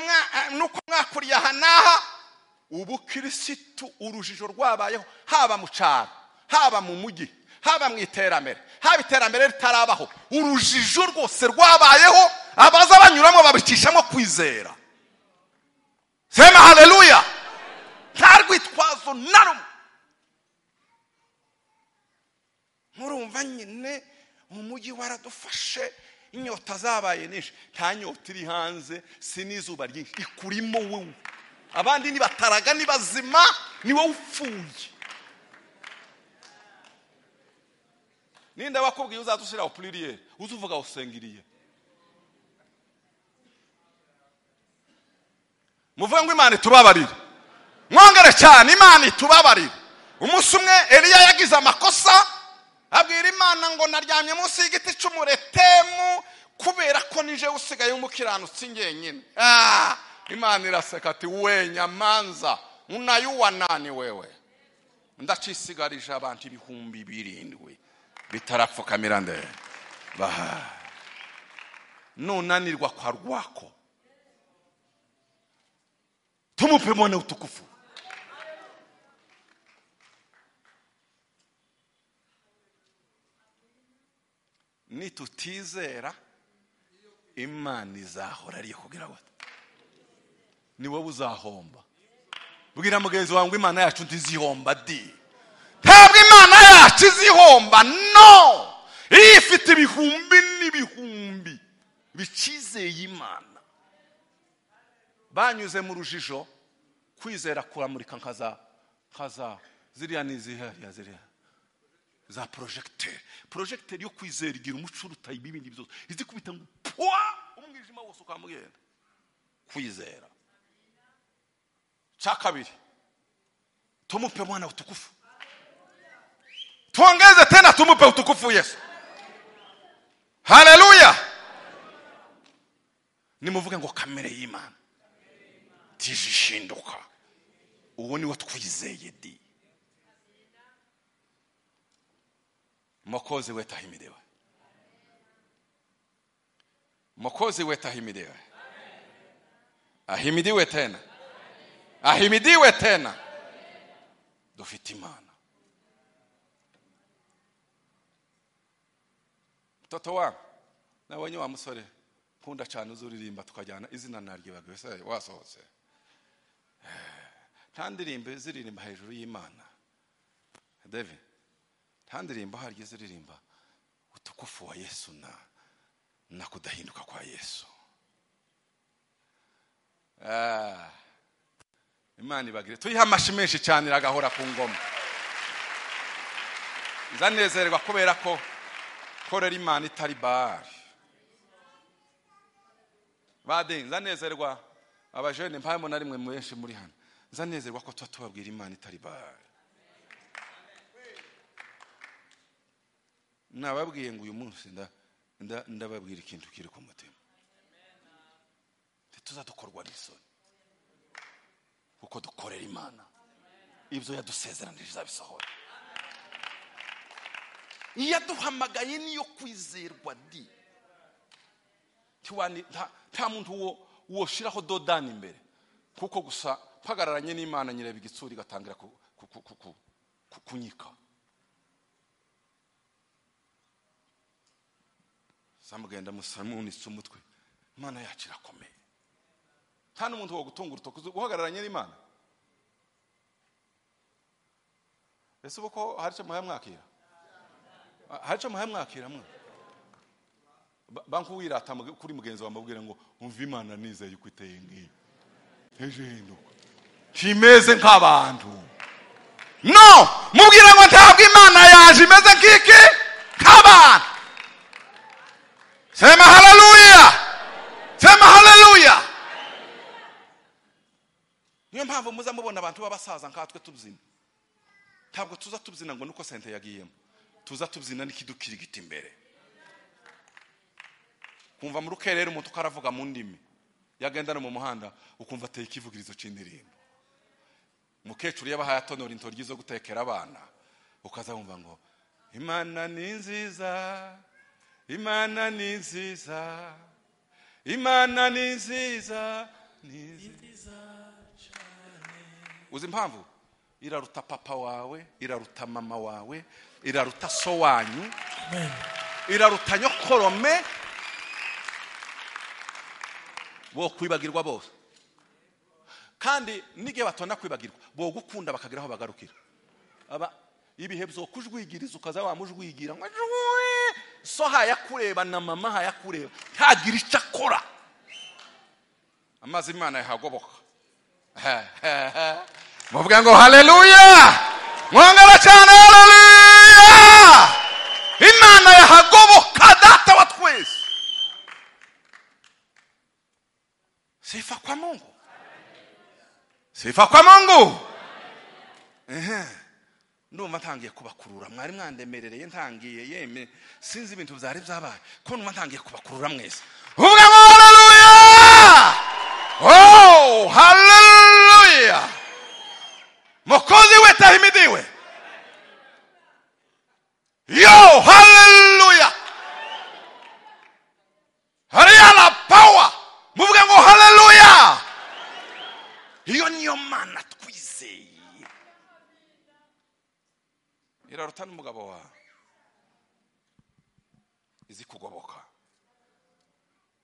nuko mwakuriye aha n'aha. Ubukirisitu urujijo rwabayeho haba mu cyaro, haba mu mujyi, haba mu iterambere, haba iterambere ritarabaho, urujijo rwose rwabayeho. Abaza banyuramo babicishamo kwizera. Sema haleluya. Nta rwitwazo na rumwe. Murumva nyine umujyi waradufashe, inyota zabaye nyinshi. Nta nyota iri hanze, si n'izuba ryinshi, ikurimo wowe. Abandi nibataraga ni bazima, ni wowe upfuye. Ninde wakubwiye uzadushira pluriel, uzuvuga usengiriye? Muvuge ngo Imana itubabarire. Mwongere cyane, Imana itubabarire. Umunsi umwe Eliya yagize amakosa, abwira Imana ngo naryamye munsi y'igiti cy'umuretemu kubera ko nije usigaye umukiranutsi ngenyine. Imana iraseka ati we nyamanza, unayuwa nani wewe? Ndacisigarije abantu 7,000 bitarapfukamira nde baha. Nunanirwa kwa rwako, tumupe mwana utukufu. Nitutizera Imana izahora ariyo kugira ngo ni wowe uzahomba. Bwira mugenzi wawe ngo Imana yacu ntizihomba di. Ntabwo Imana yacu izihomba, no. Ifite ibihumbi n'ibihumbi bicizeye Imana. Banyuze mu rujijo, kwizera kuramurika nkaza ziriya n'izihariya ziriya za projecteur. Projecteur yo kwizera igira umuco uruta ibindi byose, izikubita ngo pwa umwijima wose ukamugenda. Kwizera. Cha kabiri, tumupe mwana utukufu. Tuongeze tena, tumupe utukufu Yesu. Haleluya. Nimuvuge ngo kamere y'Imana tijishinduka. Uwo ni wo twizeye di. Mwokozi wetu ahimidiwe. Mwokozi wetu ahimidiwe. Ahimidiwe tena. Ahimidiwe tena. Dufite Imana. Mtoto wangu na wenye wa musore nkunda cyane uzuririmba tukajyana izina naryibagiwe se wasohotse. Nta ndirimbo ziririmba hejuru y'Imana. David, nta ndirimbo harya ziririmba utukufu wa Yesu na kudahinduka kwa Yesu. Imana ibagire. Tuyiha amashi menshi cyane iragahora ku ngoma. Nzanezerwa kubera ko korera Imana itari bari. Bade nzanezerwa abajene mpamwe na rimwe mwenshi muri hano. Nzanezerwa ko tubabwira Imana itari bari. Nababwiye ngo uyu munsi ndababwira ikintu kiri ku mutima. Tuzadukorwa n'isoni kuko dukorera Imana. Ibyo yadusezeranije izabisohora. Iyaduhamagaye niyo kwizerwa di. Nta muntu woshiraho dodani imbere, kuko gusa pagararanye n'Imana nyireba igitsuri gatangira kunyika. Samugenda musamunitse umutwe. Imana yacu irakomeye. Nta n'umuntu wo gutunga urutoki uhagararanye n'Imana. Ese uko hari icyo muhaye mwakira? Hacho muhamwakira mwe. Banku wirata kuri mugenzi wawe mubwira ngo umva Imana nizeye uko iteye ngiyo. Ejo hinduka. Kimeze nk'abantu. No, mubwira ngo ntabwo Imana yaje imeze nk'iki nk'abantu. Sema haleluya. Sema haleluya. Niyo mpamvu muza mubona abantu b'abasaza nkatwe tubyina. Ntabwo tuza tubyina ngo nuko sente yagiyemo. Tuza tubyina n'ikidukirigita imbere. Kumva mu rukerera umuntu karavuga mu ndimi. Yagenda no mu muhanda ukumva ateye ikivugirizo c'indirimbo. Mukecuru yabahaye atonora intoryi zo gutekera abana. Ukaza wumva ngo Imana ni nziza. Imana ni nziza. Imana ni nziza. Ni nziza cyane. Uzi impamvu? Iraruta papa wawe, iraruta mama wawe, iraruta so wanyu. Amen. Iraruta nyokorome. Bo kwibagirwa bose. Kandi nige batona kwibagirwa, bo gukunda bakagira aho bagarukira. Aba ibihe byo kujwigiriza ukaza wamujwigira ngo so hayakureba na mama hayakureba ntagira icyo akora. Amazi Imana yahagoboka. Muvuga ngo haleluya. Mwongera cyane haleluya. Imana yahagoboka data wa twese. Sifa kwa Mungu. Sifa kwa Mungu. Ndumva ntangiye kubakurura mwari mwandemerereye ntangiye yeme sinzi ibintu byari byabaye ko numva ntangiye kubakurura mwese. Uvuga ngo haleluya. Oh, haleluya. Mokozi wetu ahimidiwe. Yo, haleluya. Hariya power. Muvuga ngo haleluya. Iyo niyo Mana twizeye. Iraruta n'umugabo wawe. Izi kugoboka.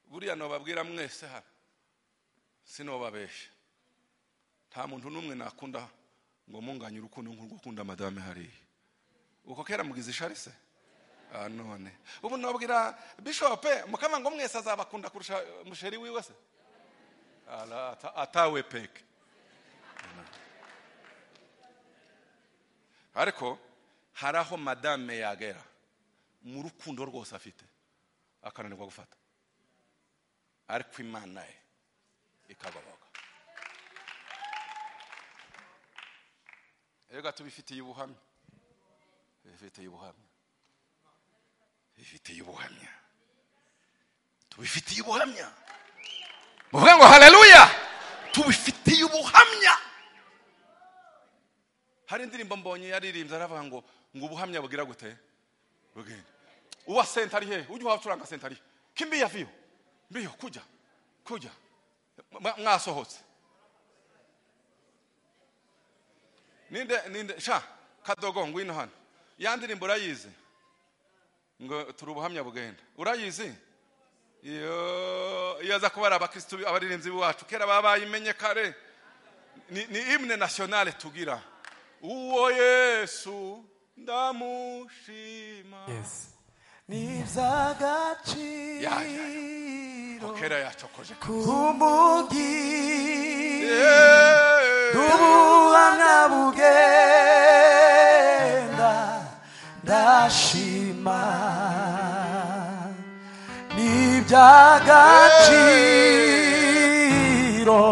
Buriya no babwira mwese hano. Sinobabesha. Nta muntu numwe nakunda ngo munganye urukundo nk'urwo ukunda madame hariya. Uko kera mugize ishari se? Ah none. Ubu nabwira bishop mukama ngo mwese azabakunda kurusha musheri wiwe se? Ala atawe peke. Ariko haraho madame yagera mu rukundo rwose afite akananirwa gufata. Ariko Imana ye ikagoboka. Ega tubifitiye ubuhamya. Bifitiye ubuhamya. Bifitiye ubuhamya. Tubifitiye ubuhamya. Muvuga ngo haleluya. Tubifitiye ubuhamya. Hari indirimbo mbonye yaririmbye aravuga ngo ubuhamya bugira gute? Bugenda. Uwa senta ari he? Ujye wacuranga senta ari. Kimbiya viyo. Mbiyo kuja. Kuja. Mwasohotse. Ninde sha kadogo ngwino hano. Ya ndirimbo urayizi? Ngo turi ubuhamya bugenda. Urayizi? Iyo aza kuba ari abakristo abaririmbyi bacu kera babayimenye kare. Ni hymne nationale tugira. Uwo Yesu ndamushima. Yes. Ni iby'agaciro kera yacokoje kumugira ubuhamya bugenda ndashima. Ni iby'agaciro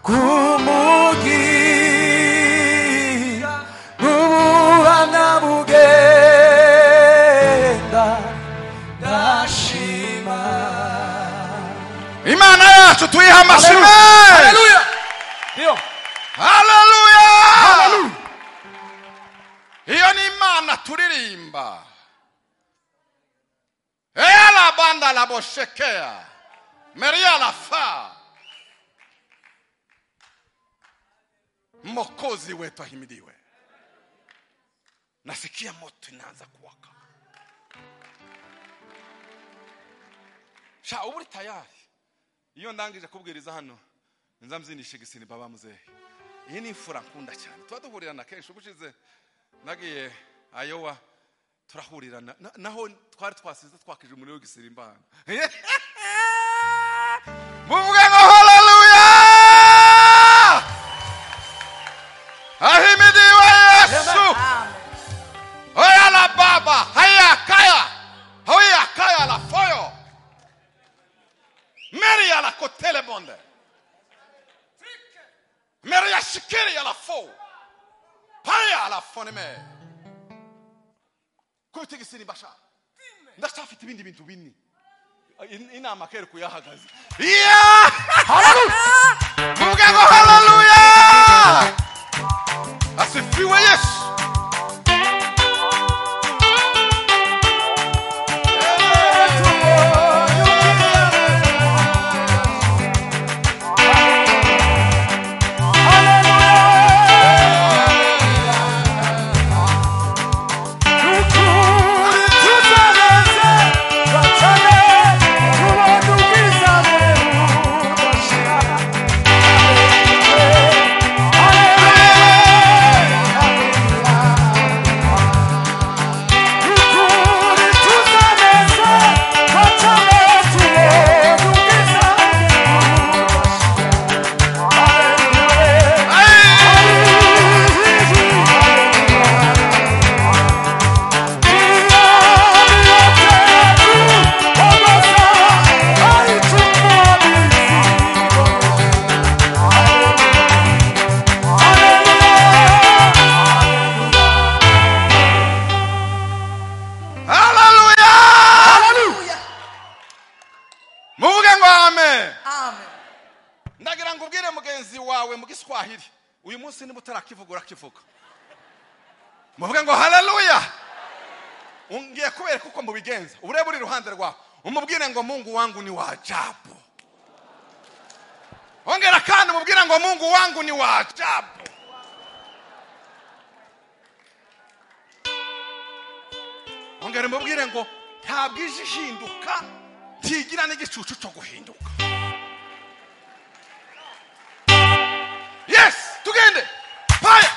kumugira ubuhamya bugenda ndashima. Imana yacu tuyiha amashimwe. Haleluya. Ndio. Haleluya. Haleluya. Iyo ni Imana turirimba. Ela banda la boshekea. Maria la fa. Mokozi wetu ahimidiwe. Nasikia moto inaanza kuwaka. Sha uburi tayari. Iyo ndangije kubwiriza hano nza mzinishe gisini baba muzehe. Iyi ni imfura nkunda cyane. Tuba duhurirana kenshi ubushize nagiye Iowa Turahurirana naho twari twasize twakije umuriro w'igisirimba. Muvuge ngo haleluya! Ahimidiwe Yesu. Oya la baba, haya kaya. Hoya kaya la foyo. Maria la kotele bonde. Maria shikiri la fo. Paya la foneme. Kubita igisirimba sha. Ndacyafite ibindi bintu bini. Inama kera kuyahagaze. Yeah! Haleluya! Muvuge ngo haleluya! Asifiwe Yesu. Uyu munsi niba utarakivuga urakivuga. Muvuge ngo haleluya. Ungiye kubereka uko mubigenza. Urebe uri iruhande rwawe umubwire ngo Mungu wangu ni wa ajabu. Ongera kandi umubwire ngo Mungu wangu ni wa ajabu. Ongera umubwire ngo ntabwo ije ihinduka, ntigira n'igicucu cyo guhinduka. Yes, tugende. Fire.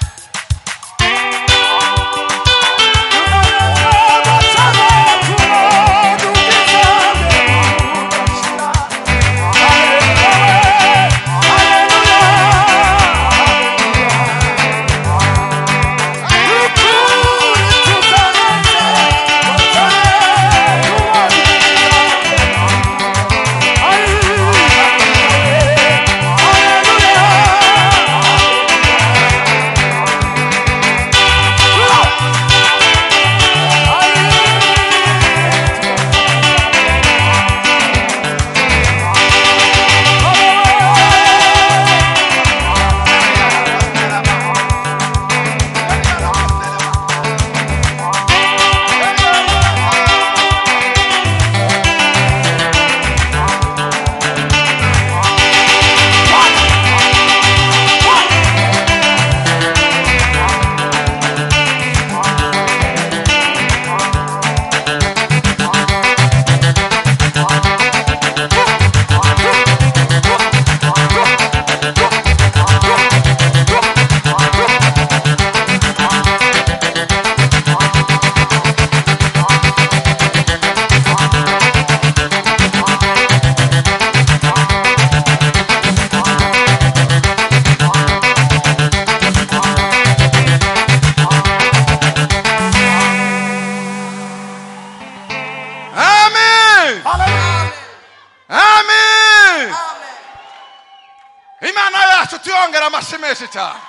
Cyane.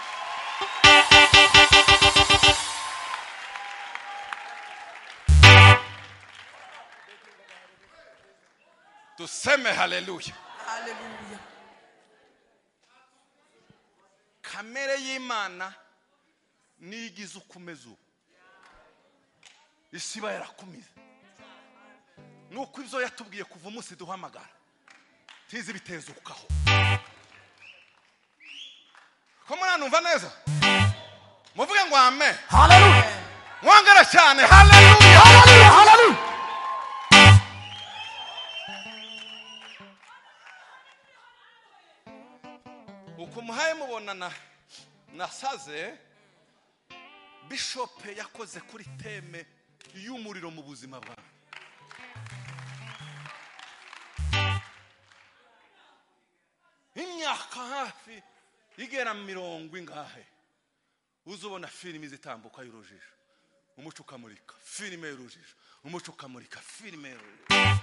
Tuseme haleluya. Haleluya. Kamere y'Imana niyigize ukomeza ubu. Isi iba yarakumize. Nuko ibyo yatubwiye kuva umunsi duhamagara tizi bitezukaho. Ko muranumva neza? Muvuge ngo amen. Haleluya. Mwongera cyane haleluya. Haleluya, haleluya. Uko muhaye mubonana nasaze Bishop yakoze kuri teme y'umuriro mu buzima bwawe. Imyaka hafi igera 40 ingahe uzubona filimi zitambuka y'urujijo, umuco ukamurika, filime y'urujijo, umuco ukamurika, filime y'urujijo.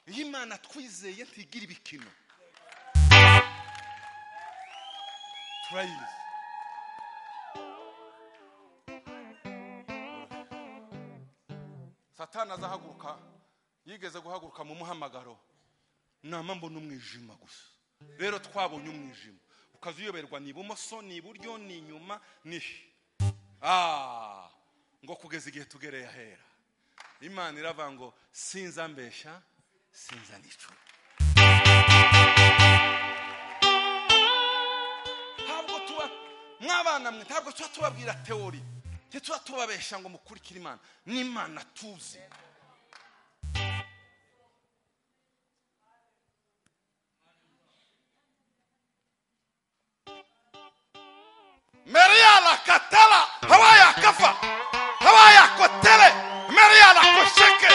Imana twizeye ntigira ibikino, turayizi. Satani azahaguruka, yigeze guhaguruka mu muhamagaro, nama mbona umwijima gusa. Rero twabonye umwijima ukazuyoberwa ni ibumoso ni iburyo ni inyuma ni ngo kugeza igihe tugereye ahera. Imana iravuga ngo sinza mbesha sinza nicura. Ntabwo tuba mwabana mwe, ntabwo tuba tubabwira teori, ntituba tubabesha ngo mukurikire Imana, ni Imana tuzi. Maria katala hawaya kafa hawaya kotele Maria la kosheke.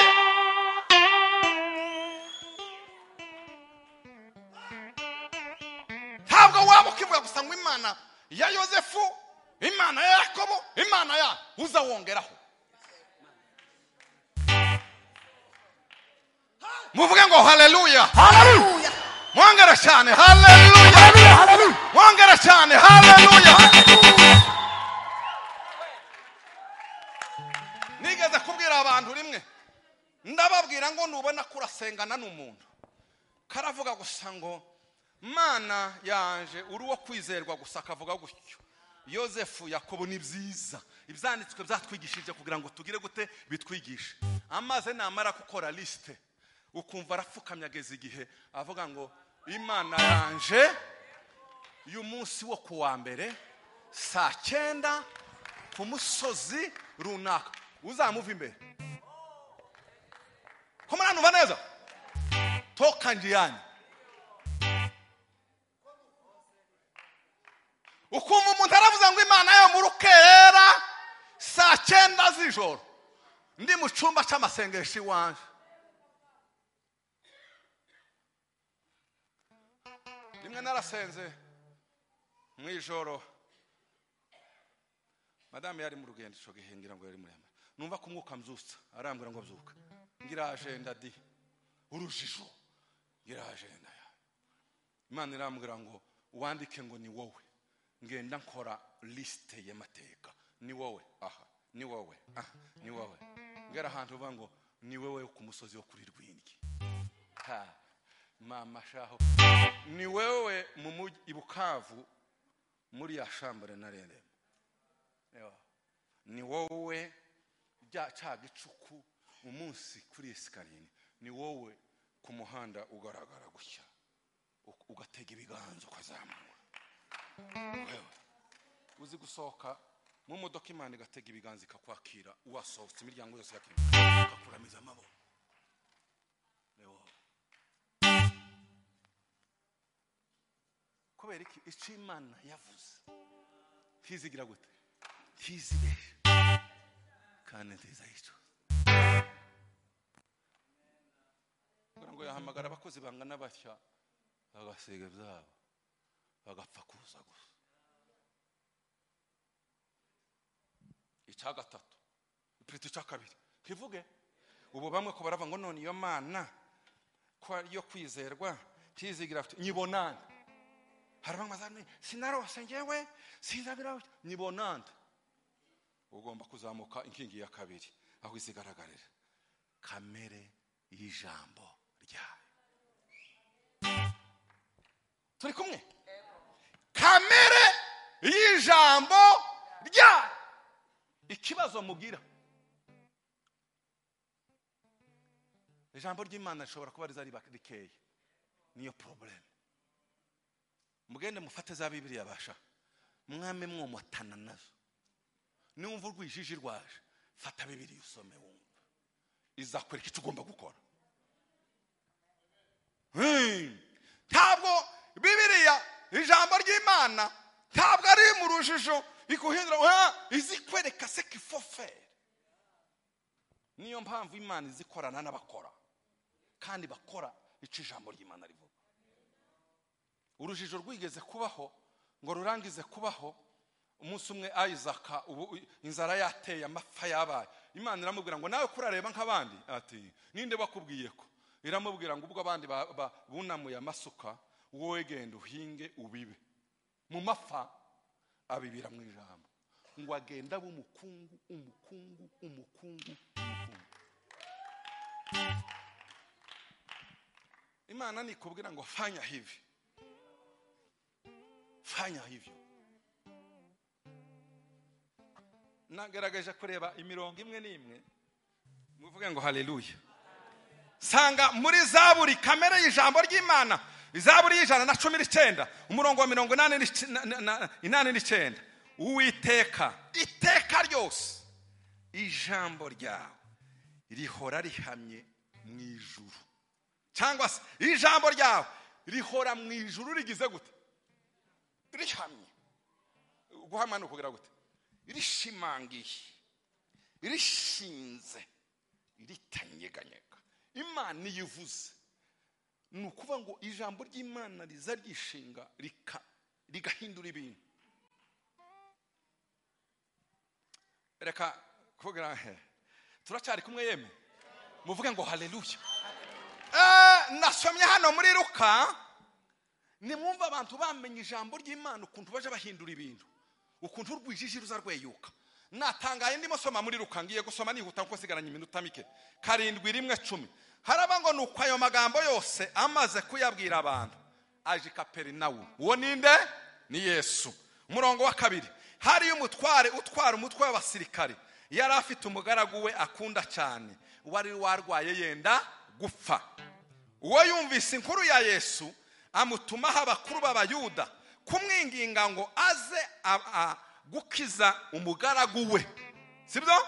Ntabwo waba ukivuga gusa ngo Imana ya Yosefu, Imana ya Yakobo, Imana ya uzawongeraho. Muvuge ngo haleluya, haleluya. Mwongere cyane haleluya, haleluya. Mwongere cyane haleluya. Nigeze kubwira abantu rimwe, ndababwira ngo nubona kurasengana n'umuntu karavuga gusa ngo Mana yanje uri uwo kwizerwa gusa, akavuga gutyo. Yosefu, Yakobo ni byiza, ibyanditswe byatwigishije kugira ngo tugire gute bitwigishe. Amaze namara gukora liste ukumva arapfukamye ageze igihe avuga ngo Imana yanje uyu munsi wo kuwa mbere saa 9 ku musozi runaka uzamuva imbere. Ko muranumva neza? Toka njiani. Ukumva umuntu aravuza ngo Imana yo mu rukerera saa 9 z'ijoro ndi mu cyumba cy'amasengesho iwanje. Rimwe narasenze mu ijoro, madame yari mu rugendo ico gihe ngira ngo yari murema, numva ko umwuka mzutsa arambwira ngo byuka, ngira agenda di urujijo, ngira agenda ya Imana irambwira ngo wandike ngo ni wowe, ngenda nkora liste y'amateka, ni wowe aha, ni wowe aha, ni wowe. Ngera ahantu uvuga ngo ni wewe ku musozi wo kuri Rwingi, ha mama shaho, ni wewe mu mujyi i Bukavu muri ya shambare narendemo, ni wowe bya ca gicuku umunsi kuri escalier, ni wowe ku muhanda ugaragara gutya ugatega ibiganza ukazamura. Wewe uzi gusohoka mu modoka Imana igatega ibiganza ikakwakira, uwasohotse imiryango yose yakinga ikakuramiza amaboko. Kubera iki? Icyo Imana yavuze ntizigira gute, ntizibesha kandi ntizayicuza. Kugira ngo yahamagara abakozi bangana batya bagasiga ibyabo bagapfa kuza gusa. Icya gatatu ipriti icya kabiri ntivuge ubu bamwe ko barava ngo none iyo Mana ko yo kwizerwa ntizigira nyibonane. Harabangwa zane sinarose ngewe sinzabira nyibonande. Ugomba kuzamuka inkingi ya kabiri aho izigaragarira kamere y'ijambo ryayo. Turi kumwe? Kamere y'ijambo ryayo. Ikibazo mugira, ijambo ry'Imana rishobora kuba rizari rikeye, niyo problem. Mugende mufate za Bibiliya basha mwame mwomotana nazo. Niwumva urwijiji rwaje fata Bibiliya usome wumve, izakwereka icyo ugomba gukora. Ntabwo Bibiliya ijambo ry'Imana ntabwo ari mu rujijo iguhindura, izikwereka ce qu'il faut faire. Niyo mpamvu Imana izikorana n'abakora kandi bakora ico ijambo ry'Imana rivuga. Urujijo rwigeze kubaho ngo rurangize kubaho. Umunsi umwe Isaka, ubu inzara yateye, amapfa yabaye, Imana iramubwira ngo nawe kurareba nk'abandi. Ati ninde bakubwiye ko? Iramubwira ngo ubwo abandi bunamuye amasuka, wowe genda uhinge ubibe. Mu mapfa abibira mu ijambo, ngo agenda abe umukungu, umukungu, umukungu, umukungu. Imana nikubwira ngo fanya hivi, fanya hivyo. Nagaragaje kureba imirongo imwe n'imwe, muvuge ngo haleluya. Sanga muri Zaburi kamere y'ijambo ry'Imana, Zaburi y'119 umurongo wa 89, Uwiteka iteka ryose ijambo ryawe rihora rihamye mu ijuru, cyangwa se ijambo ryawe rihora mu ijuru rigize gute? Rihamye. Guhamya ni ukugira gute? Rishimangiye, rishinze, ritanyeganyega. Imana iyo ivuze, ni ukuvuga ngo ijambo ry'Imana riza ryishinga rigahindura ibintu. Reka kugira turacyari kumwe yeme, muvuge ngo haleluya. Nasomye hano muri Luka, nimwumva abantu bamenye ijambo ry'Imana ukuntu baje bahindura ibintu, ukuntu urwijiji ruza rweyuka. Natangaye ndimo soma muri Luka, ngiye gusoma nihuta kuko sigaranye iminota mike. 7:1-10 haraba ngo nuko ayo magambo yose amaze kuyabwira abantu aje Kaperinawumu. Uwo ninde? Ni Yesu. Umurongo wa 2, hari umutware utwara umutwe w'abasirikare, yari afite umugaragu we akunda cyane, wari warwaye yenda gupfa. Uwo yumvise inkuru ya Yesu amutumaho abakuru b'Abayuda kumwinginga ngo aze gukiza umugaragu we. Sibyo?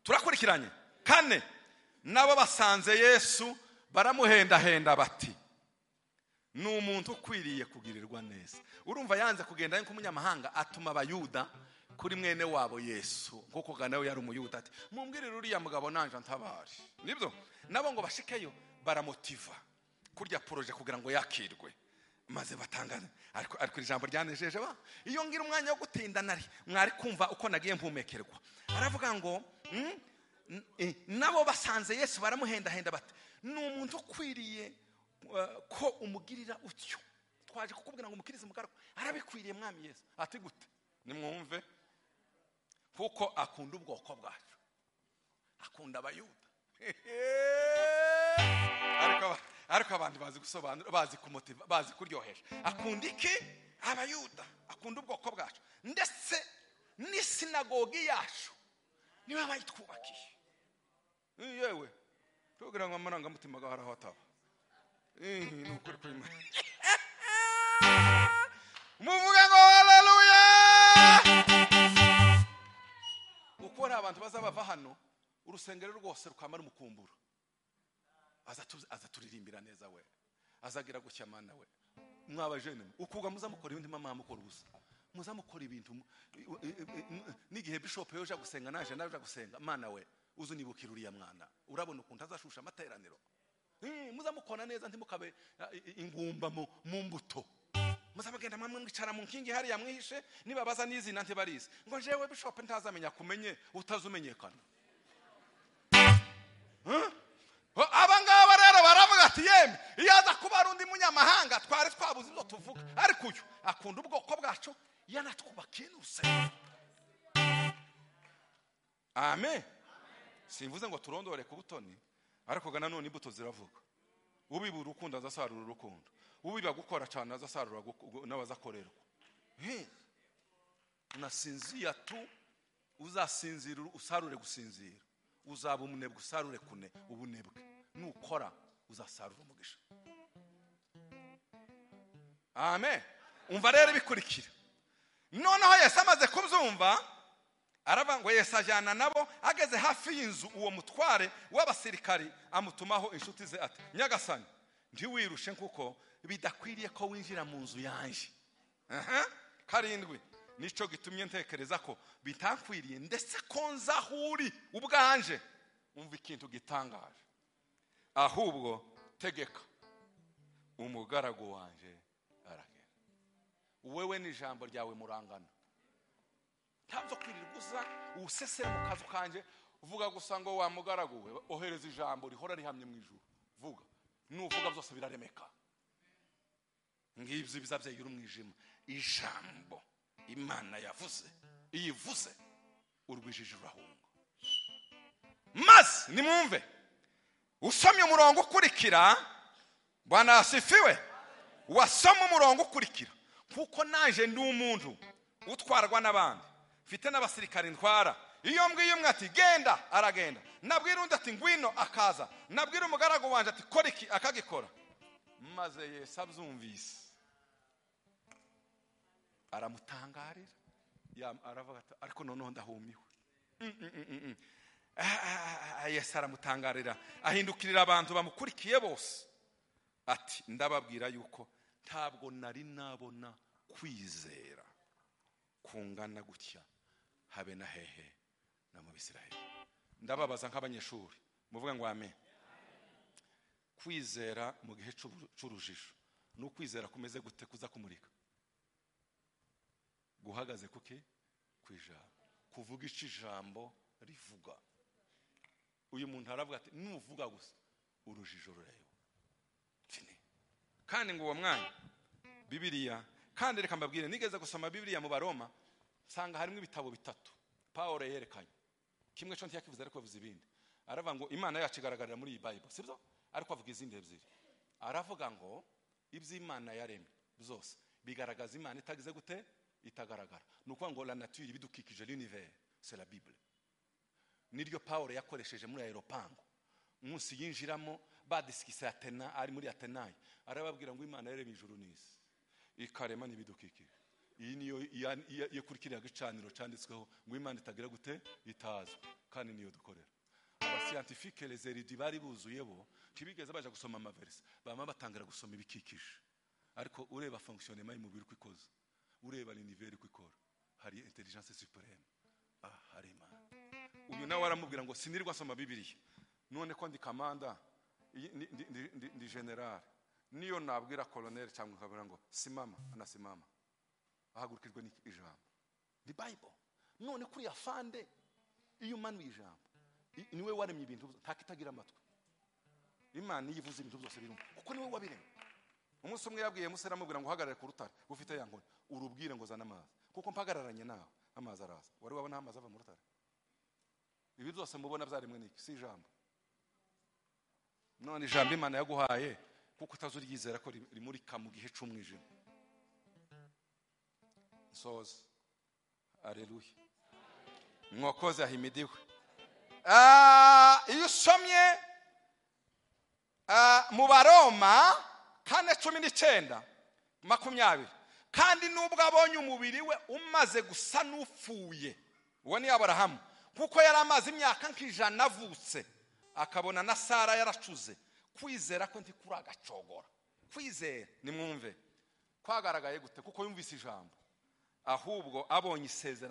Turakurikiranye. 4, nabo basanze Yesu baramuhendahenda bati ni umuntu ukwiriye kugirirwa neza. Urumva yanze kugenda nk'umunyamahanga, atuma Abayuda kuri mwene wabo Yesu, kuko nawe yari umuyuda. Ati mumbwirire uriya mugabo nanje ntabare. Nibyo? Nabo ngo bashikeyo baramotiva kurya projet kugira ngo yakirwe, maze batangane. Ariko ijambo ryanejeje ba, iyo ngira umwanya wo gutinda nari mwari kumva uko nagiye mpumekerwa. Aravuga ngo nabo basanze Yesu baramuhendahenda bati ni umuntu ukwiriye ko umugirira utyo, twaje kukubwira ngo umukirize umugaragu, arabikwiriye mwami Yesu. Ati gute? Nimwumve, kuko akunda ubwoko bwacu, akunda Abayuda. Ariko abantu bazi gusobanura, bazi kumotiva, bazi kuryohesha. Akunda iki? Abayuda. Akunda ubwoko bwacu, ndetse n'isinagogi yacu niwe bayitwubakiye. Yewe tugira ngo amarangamutima gahara hataba. Ni ukuri kuri Imana. Muvuge ngo haleluya. Uko hari abantu bazabava hano, urusengero rwose rukamara umukumburo. Azaturirimbira neza we, azagira gutya mana we. Mwabajene ukuga muzamukora ibindi, mama mukora ubusa, muzamukora ibintu. N'igihe bishop yoja gusenga naje naje gusenga, mana we uzunibukira uriya mwana, urabona ukuntu azashusha amateraniro. Muzamukona neza, ntimukabe ingumba mu mbuto. Muzabagenda mwamwe mwicara mu nkingi hariya mwihishe, nibabaza n'izina ntibarizi ngo jewe bishop ntazamenya kumenye utazumenyekana. Abangaba rero baravuga ati yemwe iyo aza kuba ari undi munyamahanga twari twabuze ibyo tuvuga, ariko uyu akunda ubwoko bwacu, yanatwubakiye n'urusengero. Amen. Simvuze ngo turondore ku butoni, ariko gana none imbuto ziravuga. Ubiba urukundo azasarura urukundo, ubiba gukora cyane azasarura n'abazakorerwa. Unasinzia tu, uzasinzira usarure gusinzira, uzaba umunebwe usarure kune ubunebwe, nukora uzasarura umugisha. Amen. Umva rero bikurikira. Noneho Yesu amaze kubyumva aravuga ngo Yesu ajyana nabo, ageze hafi y'inzu uwo mutware w'abasirikari amutumaho inshuti ze ati nyagasani ntiwirushe kuko bidakwiriye ko winjira mu nzu yanjye. 7, Nico gitumye ntekereza ko bitankwiriye ndetse ko nzahuri ubwanje. Umva ikintu gitangaje, ahubwo tegeka umugaragu wanje aragenda. Wewe n'ijambo ryawe murangana, ntabwo kwirirwa usesera mu kazu kanje uvuga gusa ngo wa mugaragu we, ohereza ijambo rihora rihamye mu ijuru, vuga nuvuga byose biraremeka. Ngibyo bizabyegera umwijima. Ijambo Imana yavuze, iyivuze urwijiji rurahunga. Maze nimwumve, usomye umurongo ukurikira, Bwana asifiwe, wasoma umurongo ukurikira, kuko naje ndi umuntu utwarwa n'abandi, mfite n'abasirikari ntwara. Iyo mbwiye umwe ati genda, aragenda. Nabwira undi ati ngwino, akaza. Nabwira umugaragu wanje ati kora iki, akagikora. Maze Yesu abyumvise aramutangarira, aravuga ati ariko noneho ndahumiwe. Yesu aramutangarira, ahindukirira abantu bamukurikiye bose ati ndababwira yuko ntabwo nari nabona kwizera kungana gutya habe na hehe na mu Bisirayeli. Ndababaza nk'abanyeshuri, muvuga ngo amen. Kwizera mu gihe c'urujijo ni ukwizera kumeze gute kuza kumurika? Guhagaze kuki? Kwijambo. Kuvuga ico ijambo rivuga. Uyu muntu aravuga ati nuvuga gusa urujijo rurayo. Fini. Kandi ngo uwo mwanya Bibiliya, kandi reka mbabwire, nigeze gusoma Bibiliya mu Baroma nsanga harimo ibitabo bitatu Paulo yerekanye. Kimwe cyo ntiyakivuze ariko avuze ibindi. Aravuga ngo Imana yacu igaragarira muri iyi Bible, sibyo? Ariko avuga izindi ebyiri. Aravuga ngo iby'Imana yaremye byose bigaragaza Imana itagize gute? Itagaragara. Ni ukuvuga ngo la nature, ibidukikije, l'univers, c'est la Bible. Niryo Paulo yakoresheje muri aeropango. Umunsi yinjiramo badisikise Atena, ari muri Atenayi, arababwira ngo Imana yaremye ijuru n'isi, ikarema n'ibidukikije. Iyi niyo yo kuri kiriya gicaniro cyanditsweho ngo Imana itagira gute? Itazwi. Kandi niyo dukorera. Abascientifique, les érudits bari buzuye bo ntibigeze baje gusoma amaverse, bama batangira gusoma ibikikije. Ariko ureba fonctionnement y'umubiri uko ikoze, ureba l'univers uko ikora, hari intelligence suprême. Hari Imana. Uyu nawe aramubwira ngo sinirwa asoma Bibiliya, none ko ndi kamanda, ndi general, niyo nabwira colonel cyangwa nkabwira ngo simama, anasimama, ahagurukirwe n'ijambo. Ni Bible. None kuri afande iyo umanuye ijambo, niwe waremye ibintu ntakitagira amatwi. Imana yivuze ibintu byose birumva, kuko niwe wabiremye. Umunsi umwe yabwiye Musa, aramubwira ngo uhagarare ku rutare ufite ya nkoni, urubwire ngo zana amazi, kuko mpagararanye nawe amazi araza. Wari wabona amazi ava mu rutare? Ibi byose mubona byaremwe n'iki? Si ijambo. None ijambo Imana yaguhaye kuko utazuryizera ko rimurika mu gihe c'umwijima. Nsoza. Aleluya. Mwokozi ahimidiwe. Iyo usomye mu Baroma 4:19 20, kandi nubwo abonye umubiri we umaze gusa n'upfuye, uwo ni Aburahamu, kuko yari amaze imyaka nk'ijana avutse, akabona na Sara yaracuze, kwizera ko ntikuragacogora. Kwizera, nimwumve, kwagaragaye gute? Kuko yumvise ijambo, ahubwo abonye isezerano.